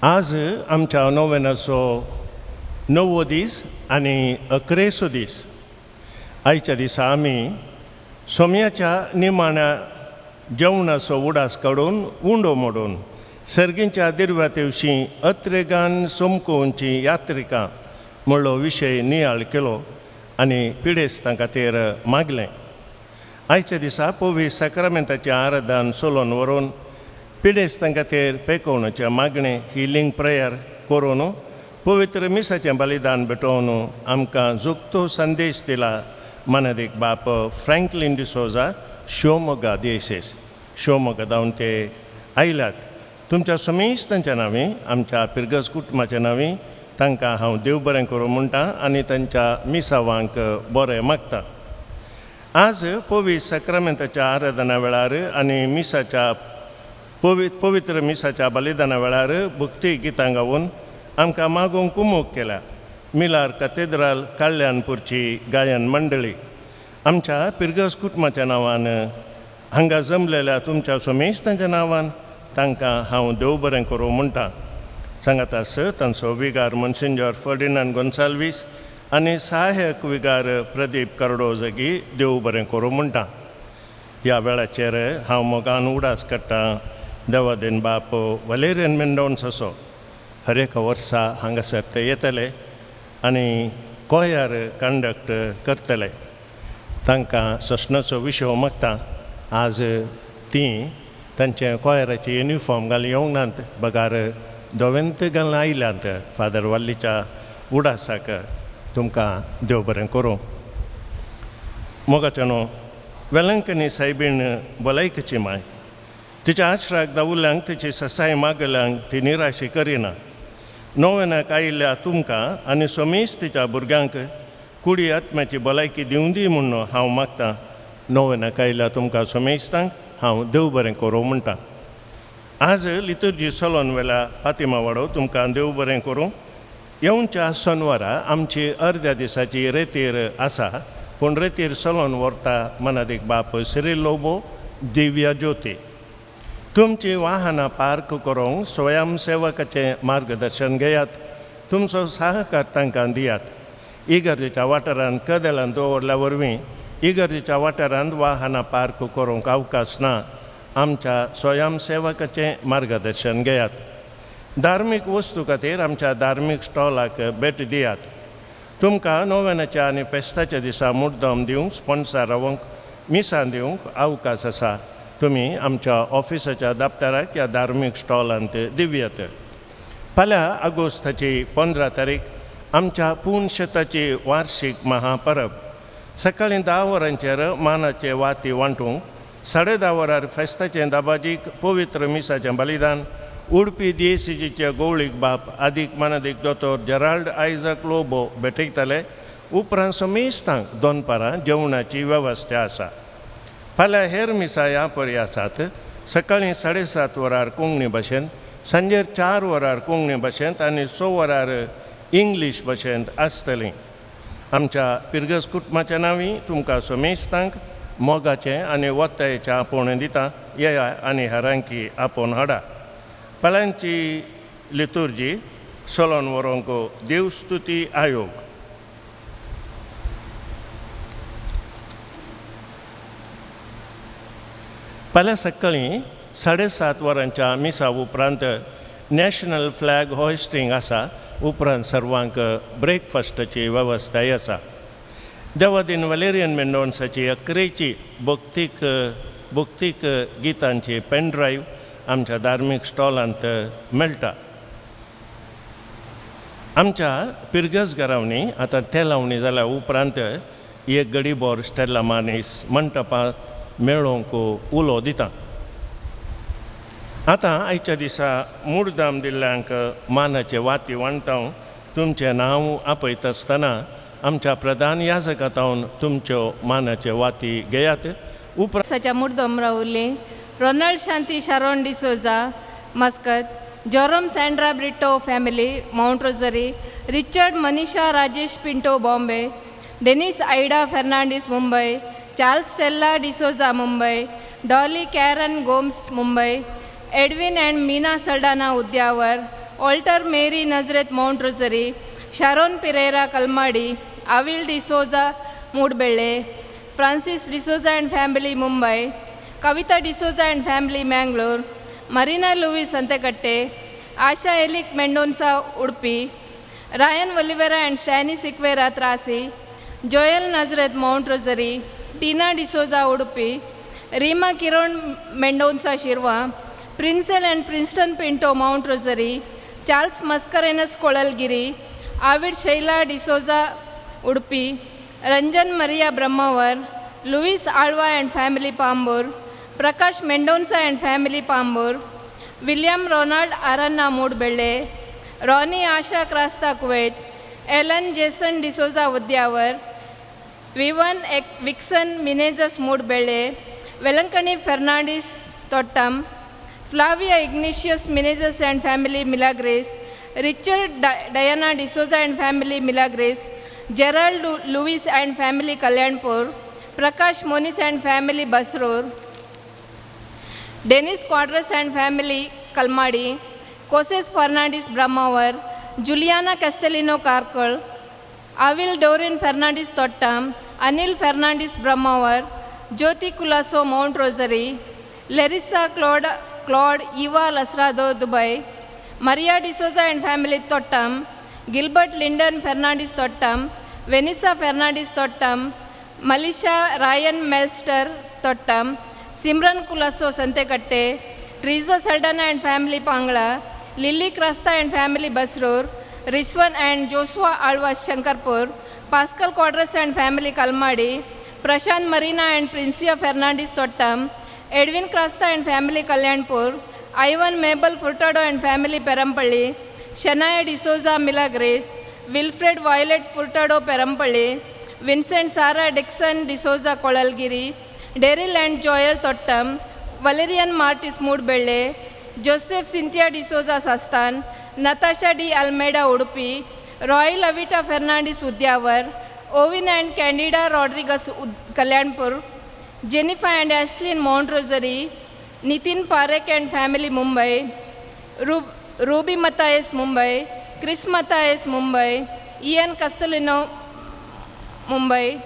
आज आमच्या नोवेनाचो णवो दीस आनी अकरेचो दीस. आयच्या दिसा आमी सोम्याच्या निमाण्या जेवणाचो उडास काडून उंडो मोडून सर्गींच्या दिर्व्या तेवशी अत्रेगान सोमकोवची यात्रिका म्हणलो विशय नियाळ केलो आनी पिडेस्तां खातीर मागलें. आयच्या दिसा पवी साक्रामेंताचें आराधन सोलोन व्हरून पिडेस्तां खातीर पेकोवण्याचें मागणें हिलींग प्रेयर करून पवित्र मिसाचें बलिदान भेटोवन आमकां जुक्तो संदेश दिला मानादीक बाप फ्रँकलीन डिसोजा शिवमोगा देसेस शिवमोगा जावन ते आयल्यात. तुमच्या समेस्तांच्या नांवी आमच्या पिरगज कुटुंबाच्या नांवी तांकां हांव देव बरें करूं म्हणटा आनी तांच्या मिसावांक बरें मागता. आज पवित्र साक्रामेंताच्या आराधना वेळार आनी मिसाच्या पवित्र मिसाच्या बलिदाना वेळार भक्ती गितां गावन आमकां मागूंक कुमोक केल्या मिलार कतेद्राल कल्याणपूरची गायन मंडळी. आमच्या पिरगज कुटुंबाच्या नांवान हांगा जमलेल्या तुमच्या समेस्तांच्या नांवान तांकां हांव देव बरें करूं म्हणटा. सांगात आस तांचो विगार मनसिंजर फर्डिनांड गोन्साल्वीस आनी सहायक विगार प्रदीप कर्डोजगी देव बरें करूं म्हणटा. ह्या वेळाचेर हांव मोगान उडास काडटा देवादेन बाप वलेरियन मेंडोन्स असो हर एका वर्सा हांगासर ते येतले आनी कोयार कंडक्ट करतले. तांकां ससनाचो विशय मागता. आज तीं तांचे कोयराचे युनिफॉर्म घालून येवंक नात बगार धवेंत घालून आयल्यात. फादर वाल्लीच्या उडासाक तुमकां देव बरें करूं. मोगाच्या न्हू वेलंकनी सायबीण भलायकेची माय तिच्या आश्राक दावुल्ल्यांक तिची ससाय मागल्यांक ती निराशी करिना. नोवेनाक आयिल्ल्या तुमकां आनी सोमीस तिच्या भुरग्यांक कुडी आत्म्याची भलायकी दिवं दी म्हूण हांव मागतां. नोवेनाक आयिल्ल्या तुमकां सोमेस्तांक हांव देव बरें करूं म्हणटा. आज लितुर्जी सलोन वेल्या फातिमा वाडो तुमकां देव बरें करूं. येवच्या सोनवारा आमची अर्द्या दिसाची रेतीर आसा पूण रेतीर सलोन व्हरता मनादीक बाप सिरील लोबो दिव्या ज्योती. तुमची वाहनां पार्क करूंक स्वयंसेवकाचें मार्गदर्शन घेयात. तुमचो सहकार तांकां दियात. इगर्जेच्या वाठारांत कदेलां दवरल्या वरवीं इगर्जेच्या वाठारांत वाहनां पार्क करूंक अवकाश ना. आमच्या स्वयंसेवकाचें मार्गदर्शन घेयात. धार्मीक वस्तू खातीर आमच्या धार्मीक स्टॉलाक भेट दियात. तुमकां नोवेनाच्या आनी फेस्ताच्या दिसा मुद्दम दिवंक स्पॉन्सर रावंक मिसां दिवंक अवकाश आसा. तुमी आमच्या ऑफिसाच्या दप्तराक ह्या धार्मीक स्टॉलांत दिवयात. फाल्यां ऑगस्टाची 15 तारीख आमच्या पूण शेताची वार्षीक महापरब. सकाळीं 10 वरांचेर मानाचे वाती वांटूंक 10:30 वरार फेस्ताचें दाबाजीक पवित्र मिसाचें बलिदान उडपी दियेसीचे गवळीक बाप आदीक मानादीक दोतोर जेराल्ड आयजक लोबो भेटयतले. उपरांत समेस्तांक दनपारां जेवणाची वेवस्था आसा. फाल्यां हेर मिसां ह्या परी आसात. सकाळीं 7:30 वरार कोंकणी भाशेंत, सांजेर 4 वरार कोंकणी भाशेंत आनी 6 वरार इंग्लीश भाशेंत आसतलीं. आमच्या पिरगज कुटुंबाच्या नांवी तुमकां समेस्तांक मोगाचें आनी वत्तायेचें आपोवणें दिता. येया आनी हेरांकी आपोवन हाडा. फाल्यांची लितुर्जी सोलोन व्हरूंक देवस्तुती आयोग. फाल्यां सकाळीं 7:30 वरांच्या मिसा उपरांत नॅशनल फ्लॅग हॉयस्टिंग आसा. उपरांत सर्वांक ब्रेकफास्टाची वेवस्थाय आसा. देवादीन वलेरियन मेंडोन्साची अकरेची भक्तीक भक्तीक गितांची पेनड्रायव्ह आमच्या धार्मीक स्टॉलांत मेळटा. आमच्या पिरगस घरावणी आतां तेलावणी जाल्या उपरांत एक गडीबोर स्टेला मानीस मंटपांत मेळोवंक उलो दिता. आतां आयच्या दिसा मुडदाम दिल्ल्यांक मानाचे वाती वांटता. तुमचें नांव आपयता आसतना आमच्या प्रधान याजकांत तुमच्यो मानाचे वाती घेयात. उपरांत मुर्दम रावले Ronald Shanti Sharon D'Souza Muscat, Jerome Sandra Brito family Mount Rosary, Richard Manisha Rajesh Pinto Bombay, Dennis Ida Fernandes Mumbai, Charles Stella D'Souza Mumbai, Dolly Karen Gomes Mumbai, Edwin and Meena Saldanha Udyavar, Walter Mary Nazareth Mount Rosary, Sharon Pereira Kalmadi, Avil D'Souza Moodbelle, Francis D'Souza and family Mumbai, Kavita D'Souza and family Mangalore, Marina Louis Santekatte, Asha Elik Mendonca Udupi, Ryan Oliveira and Shani Sequeira Trasi, Joel Nazareth Mount Rosary, Tina D'Souza Udupi, Reema Kiran Mendonca Shirva, Princel and Princeton Pinto Mount Rosary, Charles Mascarenhas Kolalgiri, Avid Shaila D'Souza Udupi, Ranjan Maria Brahmavar, Louis Alva and family Pambur, Prakash Mendonca and family Pambur, William Ronald Aranna Moodbelle, Ronnie Asha Krasta Kuwait, Ellen Jason D'Souza Udyavar, Vivan Vixen Menezes Moodbelle, Velankani Fernandes Tottam, Flavia Ignatius Menezes and family Milagres, Richard Diana D'Souza and family Milagres, Gerald Lewis and family Kalyanpur, Prakash Moniz and family Basrur, Dennis Quadras and family Kalmadi, Koses Fernandes Brahmavar, Juliana Castellino Karkal, Avil Dorin Fernandes Tottam, Anil Fernandes Brahmavar, Jyoti Kulaso Mount Rosary, Larissa Claude Eva Lasrado Dubai, Maria D'Souza and family Tottam, Gilbert Lyndon Fernandes Tottam, Vanessa Fernandes Tottam, Malisha Ryan Melster Tottam, Simran Kulaso Santekatte, Teresa Saldana and family Pangla, Lily Krasta and family Basrur, Rishwan and Joshua Alva Shankarpur, Pascal Quadras and family Kalmadi, Prashant Marina and Princia Fernandes Tottam, Edwin Krasta and family Kalyanpur, Ivan Mabel Furtado and family Perampalli, Shania D'Souza Milagres, Wilfred Violet Furtado Perampalli, Vincent Sarah Dixon D'Souza Kolalgiri, Daryl and Joel Tottam, Valerian Martis Moodbelle, Joseph Cynthia D'Souza Sastan, Natasha D. Almeida Udupi, Roy Lavita Fernandes Udyavar, Owen and Candida Rodriguez Kalyanpur, Jennifer and Ashlyn Mount Rosary, Nitin Parekh and family Mumbai, Ruby Matthias Mumbai, Chris Matthias Mumbai, Ian Castellino Mumbai,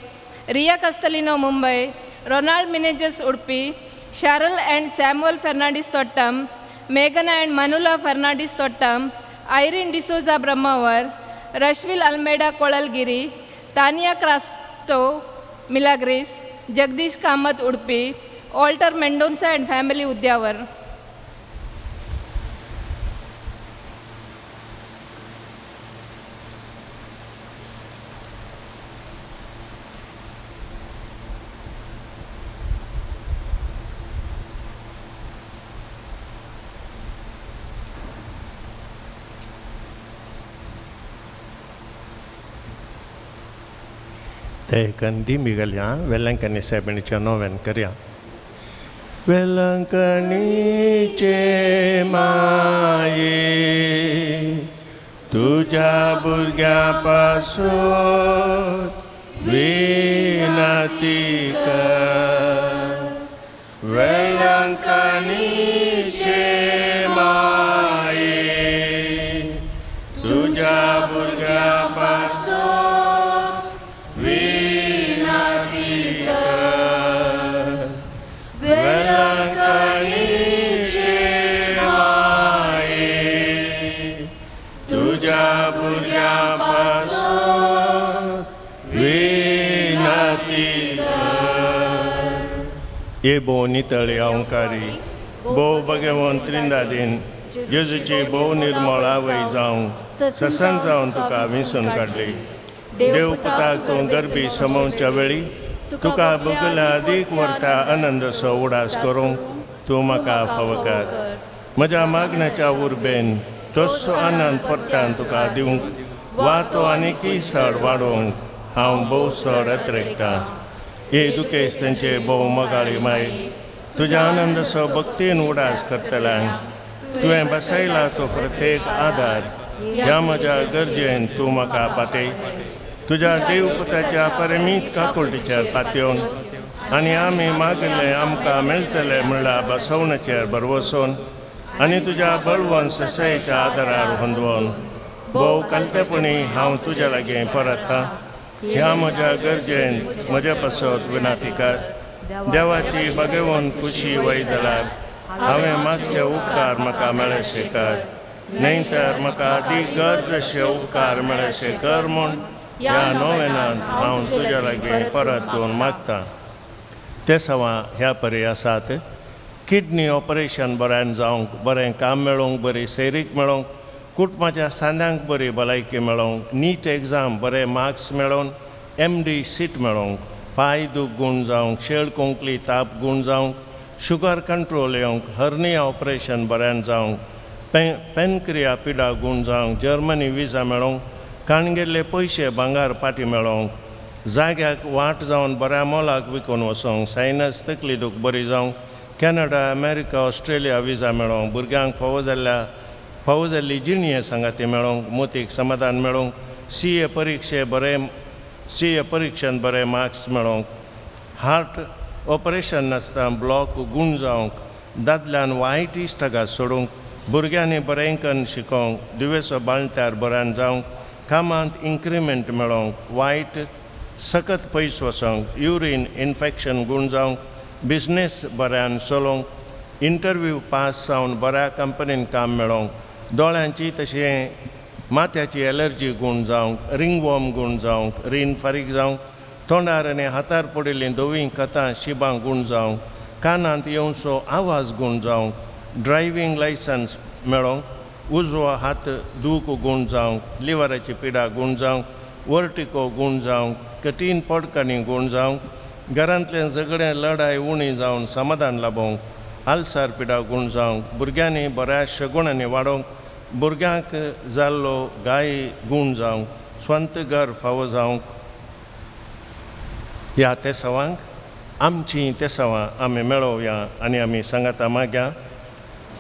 Ria Castellino Mumbai, Ronald Menezes Udupi, Cheryl and Samuel Fernandes Tottam, Meghana and Manula Fernandes Tottam, Irene D'Souza Brahmavar, Rashvil Almeida Kolalgiri, Tania Crasto Milagres, Jagdish Kamath Udupi, Walter Mendonca and family Udyavar. ते कंदी मिगल्या वेलंकनी सायबिणीच्या नोवेन करया. वेलंकनीचे माये तुझ्या भुरग्या पासून विनती कर. वेलंकनीचे माये तुझ्या भुरग्या पासून विनती कर. वेलंकनीचे ये भोव नितळी अहंकारी भोव भगवंत त्रिंदादीन जेजूची भोव निर्मळ आवय जावंक ससन जावन तुका विंचून काडली. देव पुताक तूं गरबी समोवच्या वेळी तुका भोगल्या अदीक व्हरता आनंदसो उडास करूंक तूं म्हाका फावो कर. म्हज्या मागण्याच्या उर्बेन तसो आनंद परतान तुका दिवंक वा तो आनीकय चड वाडोवंक हांव भोव चड अत्रेकतां. हे दुखेस तेंचे भोव मोगाळी माय तुज्या आनंदसो भक्तीन उडास करतल्यांक तुवें बसयला तो प्रत्येक आदार ह्या म्हज्या गरजेन तूं म्हाका पाटय. तुज्या देवपुताच्या परमीत काकुळटीचेर पातयेवन आनी आमी मागले आमकां मेळटले म्हणल्यार बसवण्याचेर भरवसून आनी तुज्या बळवंत ससायेच्या आदारार होंदवून भोव कालतेपणी हांव तुज्या लागीं परततां. ह्या म्हज्या गरजेन म्हज्या पासत विनाती कर. देवाची भगवंत खुशी वय जाल्यार हांवें मागचे उपकार म्हाका मेळशे कर, न्हय तर म्हाका अदीक गरज अशे उपकार मेळशे कर म्हूण ह्या नोवेनांत हांव तुज्या लागीं परतून मागतां. ते सवां ह्या परी आसात. किडनी ऑपरेशन बऱ्यान जावंक, बरें काम मेळोवंक, बरी सैरीक मेळोवंक, कुटुंबाच्या सांद्यांक बरी भलायकी मेळोवंक, नीट एग्जाम बरे मार्क्स मेळोवन MD seat मेळोवंक, पांय दूख गूण जावंक, शेळ कोंकली ताप गूण जावंक, शुगर कंट्रोल येवंक, हर्निया ऑपरेशन बऱ्यान जावंक, पेनक्रिया पिडा गूण जावंक, जर्मनी विजा मेळोवंक, काणगेल्ले पयशे भांगार पाटी मेळोवंक, जाग्याक वाट जावन बऱ्या मोलाक विकून वचोंक, सायनस तकली दूख बरी जावंक, कॅनडा अमेरिका ऑस्ट्रेलिया विजा मेळोवंक, भुरग्यांक फावो जाल्ली जिणये सांगाती मेळोवंक, मोतीक समाधान मेळोवंक, CA परिक्षेंत बरे मार्क्स मेळोवंक, हार्ट ऑपरेशन नासतना ब्लॉक गूण जावंक, दादल्यान वायट इश्टागात सोडूंक, भुरग्यांनी बरें कन्न शिकोवंक, दुयेंसो बाळंत्यार बऱ्यान जावंक, कामांत इन्क्रिमेंट मेळोवंक, वायट सकत पयस वचोंक, युरीन इन्फेक्शन गूण जावंक, बिजनेस बऱ्यान चलोवंक, इंटरव्यू पास जावन बऱ्या कंपनीन काम मेळोवंक, दोळ्यांची तशें माथ्याची एलर्जी गूण जावंक, रिंगवॉर्म गूण जावंक, रीण फारीक जावंक, तोंडार आनी हातार पडिल्लीं धवीं कथां शिबां गूण जावंक, कानांत येवचो आवाज गूण जावंक, ड्रायव्हींग लायसन्स मेळोवंक, उजवो हात दूख गूण जावंक, लिवराची पिडा गूण जावंक, वर्टिको गूण जावंक, कठीण पडकांनी गूण जावंक, घरांतलें झगडें लडाय उणी जावन समाधान लाबोवंक, आल्सार पिडा गूण जावंक, भुरग्यांनी बऱ्या शगुणांनी वाडोवंक, भुरग्यांक जाल्लो गाय गूण जावंक, स्वंत घर फावो जावंक. ह्या तेसावांक आमचीं तेसावां आमी मेळोवया आनी आमी सांगाता माग्या.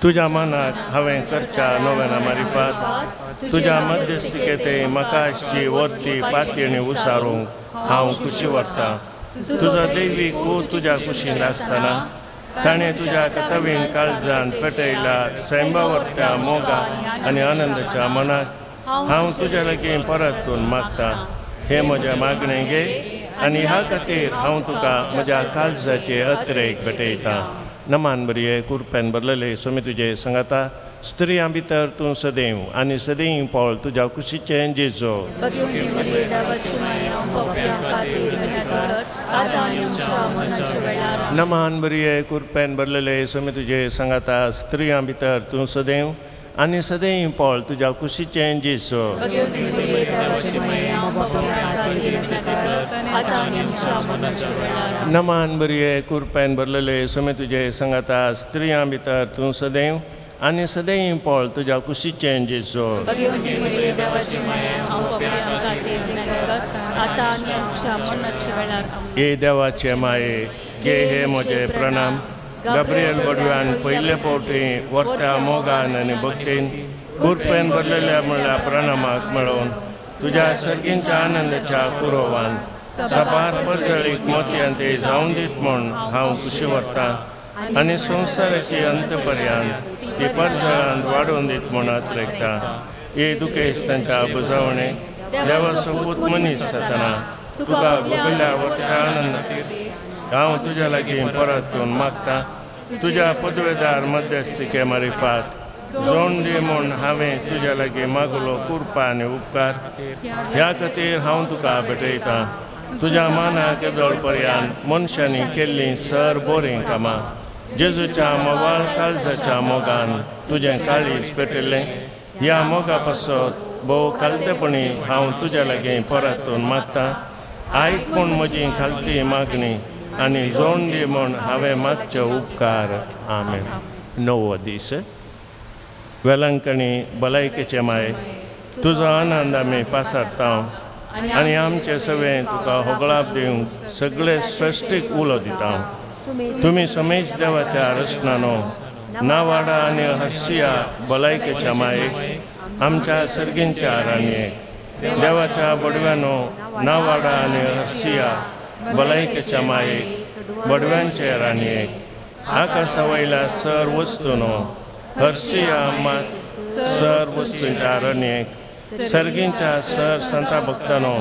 तुज्या मनाक हांवें करच्या नोवेना मारिफात तुज्या मध्यस्थिकेते म्हाका आसची वर्ती पातयेणी उसारूंक हांव खुशी व्हरतां. तुजो दैवीक पूत तुज्या कुशीन आसतना ताणें तुज्या कथवीन काळजान पेटयल्या सैंबा वरत्या मोगा आनी आनंदाच्या मनाक हांव तुज्या लागीं परतून मागतां. हें म्हजें मागणें घे आनी ह्या खातीर हांव तुका म्हज्या काळजाचे अत्रेक भेटयतां. नमान बरये कुरपेन भरलेले स्वामी तुजे सांगाता. स्त्रियां भितर तूं सदैव आनी सदैव पळ तुज्या कुशीचें जेजो. नमान बरये कुरपेन भरलेले स्वामी तुजे सांगाता. स्त्रियां भितर तूं सदैव आनी सदैव पळ तुज्या कुशीचें जेजो. नमान बरये कुरपेन भरलेले स्वामी तुजे सांगाता. स्त्रियां भितर तूं सदैव आनी सदैव पळ तुज्या कुशीचें जेजो. हे देवाचे माये घे हे म्हजे प्रणाम. गाब्रियल बडव्यान पयले फावटी वर्त्या मोगान आनी भक्तीन कुरपेन भरलेल्या म्हणल्या प्रणामाक मेळोवन तुज्या सर्गींच्या आनंदाच्या कुरोवान साबार परजळीक मोतयान ते जावन दीत म्हूण हांव खुशी व्हरतां आनी संवसाराची अंतपर्यांत ती परजळान वाडोवन दीत म्हूण अत्रेकतां. हे दुखेस तांच्या बुजावणे देवाचो पूत मनीस जातना तुका भोगल्या वर्त्या आनंद हांव तुज्या लागीं परतून मागतां. तुज्या पदवेदार मध्यस्थिके मारिफात जोण दी म्हूण हांवें तुज्या लागीं मागलो कुरपा आनी उपकार ह्या खातीर हांव तुका भेटयतां. तुज्या मानाक येदोळ पर्यान मनशांनी केल्लीं सर बोरीं कामां जेजूच्या मोवाळ काळजाच्या मोगान तुजें काळीज पेटिल्लें. ह्या मोगा पासत भोव खालतेपणी हांव तुज्या लागीं परतून मागतां. आयक म्हूण म्हजी खालती मागणी आनी जोड दी म्हूण हांवें मागचे उपकार. आमेन. णवो दीस. वेलंकणी भलायकेचे माय, तुजो आनंद आमी पासारता आनी आमचे सगळें तुका होगळाप दिवंक सगळे सृश्टीक उलो दिता. तुमी समेश देवाच्या रचनानो नावाडा आनी हर्सिया भलायकेच्या मायेक आमच्या सर्गींच्या राणयेक देवाच्या बडव्यानो नावाडा आनी हर्सिया भलायकेच्या मायेक बडव्यांचे राणयेक आकाशा वयल्या सर वस्तूनो हर्सिया सर वस्तूंच्या राणयेक सर्गींच्या सर संता भक्तानो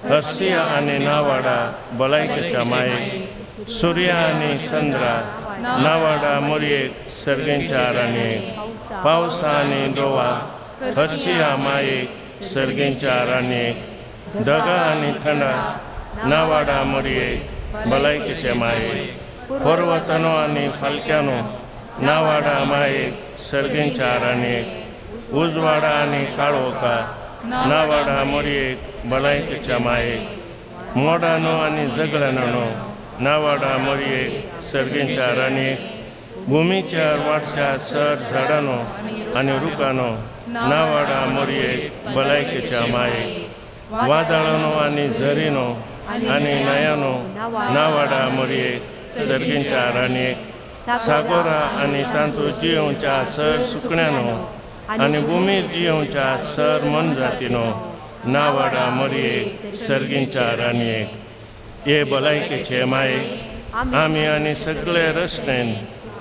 हर्सिया आनी नावाडा भलायकेच्या मायेक सुर्या आनी चंद्रा नावाडा मोरयेक सर्गींच्या राणयेक पावसा आनी दोवा हर्सिया मायेक सर्गींच्या राणयेक दगा आनी थंडा नावाडा मोरयेक भलायकेचे मायेक पर्वतानो आनी फालक्यानो नावाडा मायेक सर्गींच्या राणयेक उजवाडा आनी काळोखा नावाडा मोरयेक भलायकेच्या मायेक मोडानो आनी झगड्यानो नावाडा मोरयेक सर्गींच्या राणयेक भुमीच्या वाडच्या सर झाडानो आनी रुखानो नावाडा मोरयेक भलायकेच्या मायेक वादळानो आनी झरीनो आनी न्हंयानो नावाडा मोरयेक सर्गींच्या राणयेक सागोरा आनी तांतू जियोवच्या सर सुकण्यानो आनी भुमीर जियोवच्या सर मनजातीनो नावाडा मोरयेक सर्गींच्या राणयेक. हे भलायकेचे मायेक आमी आनी सगळे रचनेन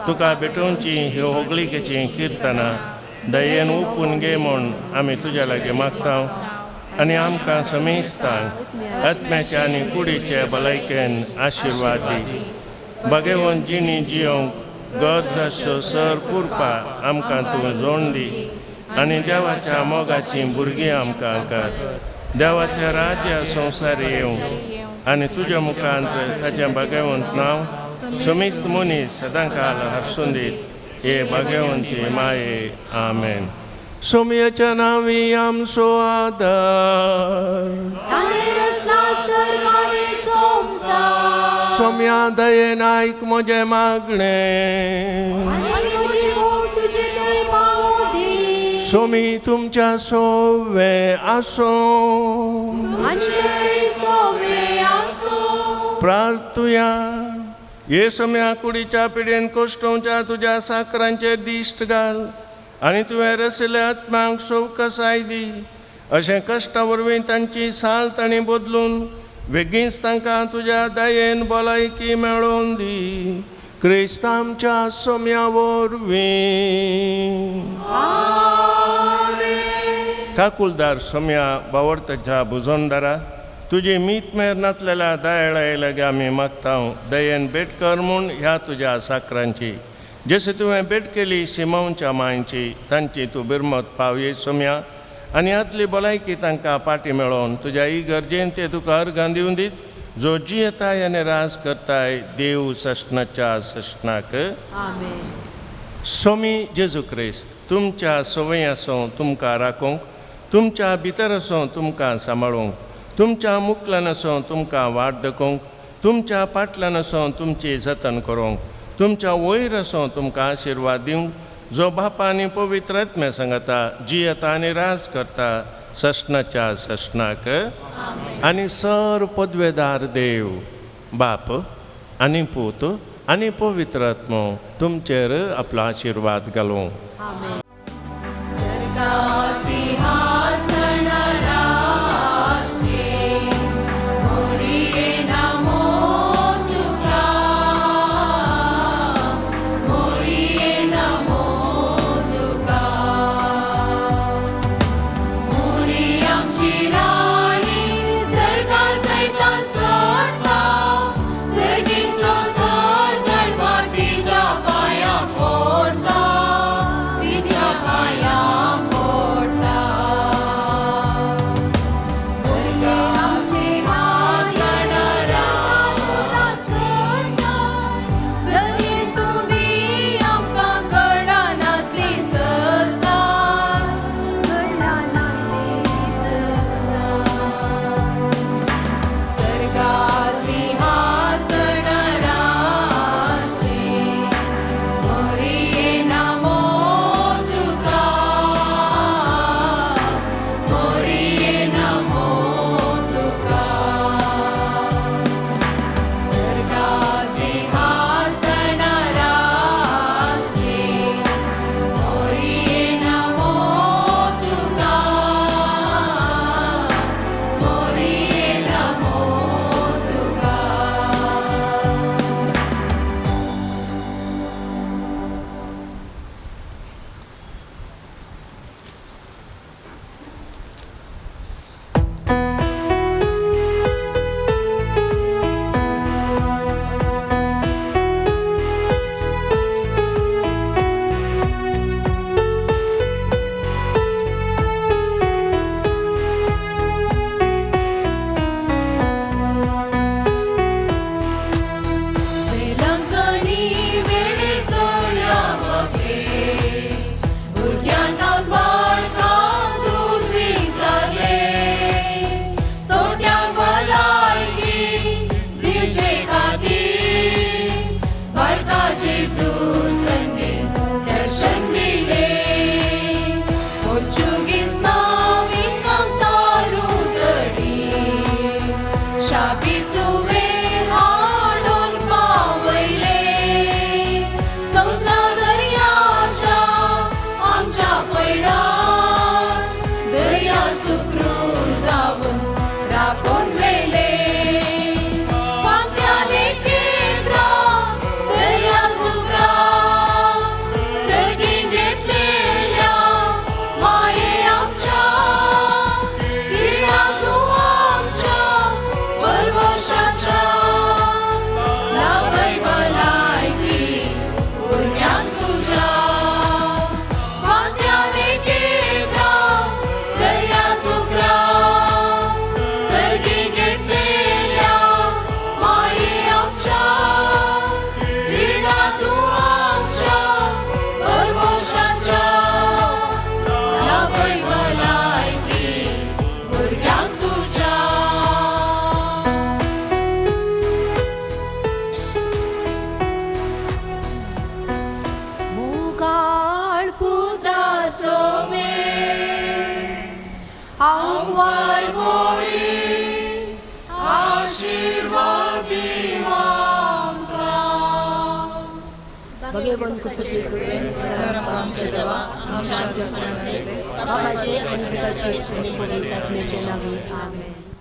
तुका भेटोवची ह्यो होगळिकेचीं किर्तनां दयेन उपून घे म्हूण आमी तुज्या लागीं मागता आनी आमकां समेस्तांक आत्म्याच्या आनी कुडीचे भलायकेन आशिर्वाद दी. भगेवन जिणी जियोंक गरज आसच्यो सर कुरपा आमकां तूं जोड दी आनी देवाच्या मोगाचीं भुरगीं आमकां कर. देवाच्या राज्य संवसार येवंक आनी तुज्या मुखांत ताचें भाग्यवंत नांव समेस्त मनीस सदांकाल हारसून दीत. हे भाग्यवंती माये. आमेन. सोमयाच्या नांवी आमचो आदार सोम्या दयेन आयक म्हजें मागणें. सोमी तुमच्या सोवे आसूं. प्रार्थुया. हे सोम्या कुडीच्या पिडेन कोश्टोवच्या तुज्या साकरांचेर दिश्ट घाल आनी तुवें रसिल्ल्या आत्म्यांक सवकसाय दी. अशें कश्टा वरवीं तांची साल तांणी बदलून वेगींच तांकां तुज्या दयेन भलायकी मेळोवन दी. क्रिस्त आमच्या सोम्या वरवीं. काकुलदार सोम्या बावडताच्या बुजोनदारा तुजी मीत मेर नातलेल्या दयाळाये लागीं आमी मागता दयेन भेट कर म्हूण ह्या तुज्या साकरांची जशें तुवें भेट केली सिमांवच्या मांयची तांची तूं बिरमत पावये सोम्या आनी आदली भलायकी तांकां पाटी मेळोवन तुज्या ही गरजेन ते तुका अर्गां दिवन दीत जो जियेताय आनी राज करताय देव सश्णाच्या सश्णाक. सोमी जेजू क्रिस्त तुमच्या संवय आसूं तुमकां राखूंक तुमच्या भितर आसूं तुमकां सांबाळूंक तुमच्या मुखल्यान आसूं तुमकां वाट दाखोवंक तुमच्या पाटल्यान आसूं तुमची जतन करूंक तुमच्या वयर आसूं तुमकां आशिर्वाद दिवंक जो बापा आनी पवित्र आत्म्या सांगता जियेता आनी राज करता सश्णाच्या सश्णाक. आनी सर पदवेदार देव बाप आनी पूत आनी पवित्र आत्मो तुमचेर आपलो आशिर्वाद घालूं. तिच्या पाया शाबी तुवें हाडून पावयले संवसार दर्याच्या आमच्या पयणान दर्या सुक्रू जावन राखून व्हेले फांत्याने केंद्रा दर्या सुक्रा सर्गी घेतलेल्या माये आमच्या किरणा तूं आमच्या परवशाच्या लाभय भलायकी भुरग्यांक तुज्या फांत्याने केंद्रा दर्या सुक्रा सर्गी घेतलेल्या माये आमच्या किरणा तूं आमच्या परवशाच्या लाभय भलायकी भुरग्यांक तुज्या. मुगाळ पुता सोमे आंकवार मोरी आशीर्वाद आमकां. भगेवन कुसचे कुरवेन आमचे देवा आमच्या बाबाचे आनी पुताचे आनी पवित्र आत्म्याचे नांवी आमेन.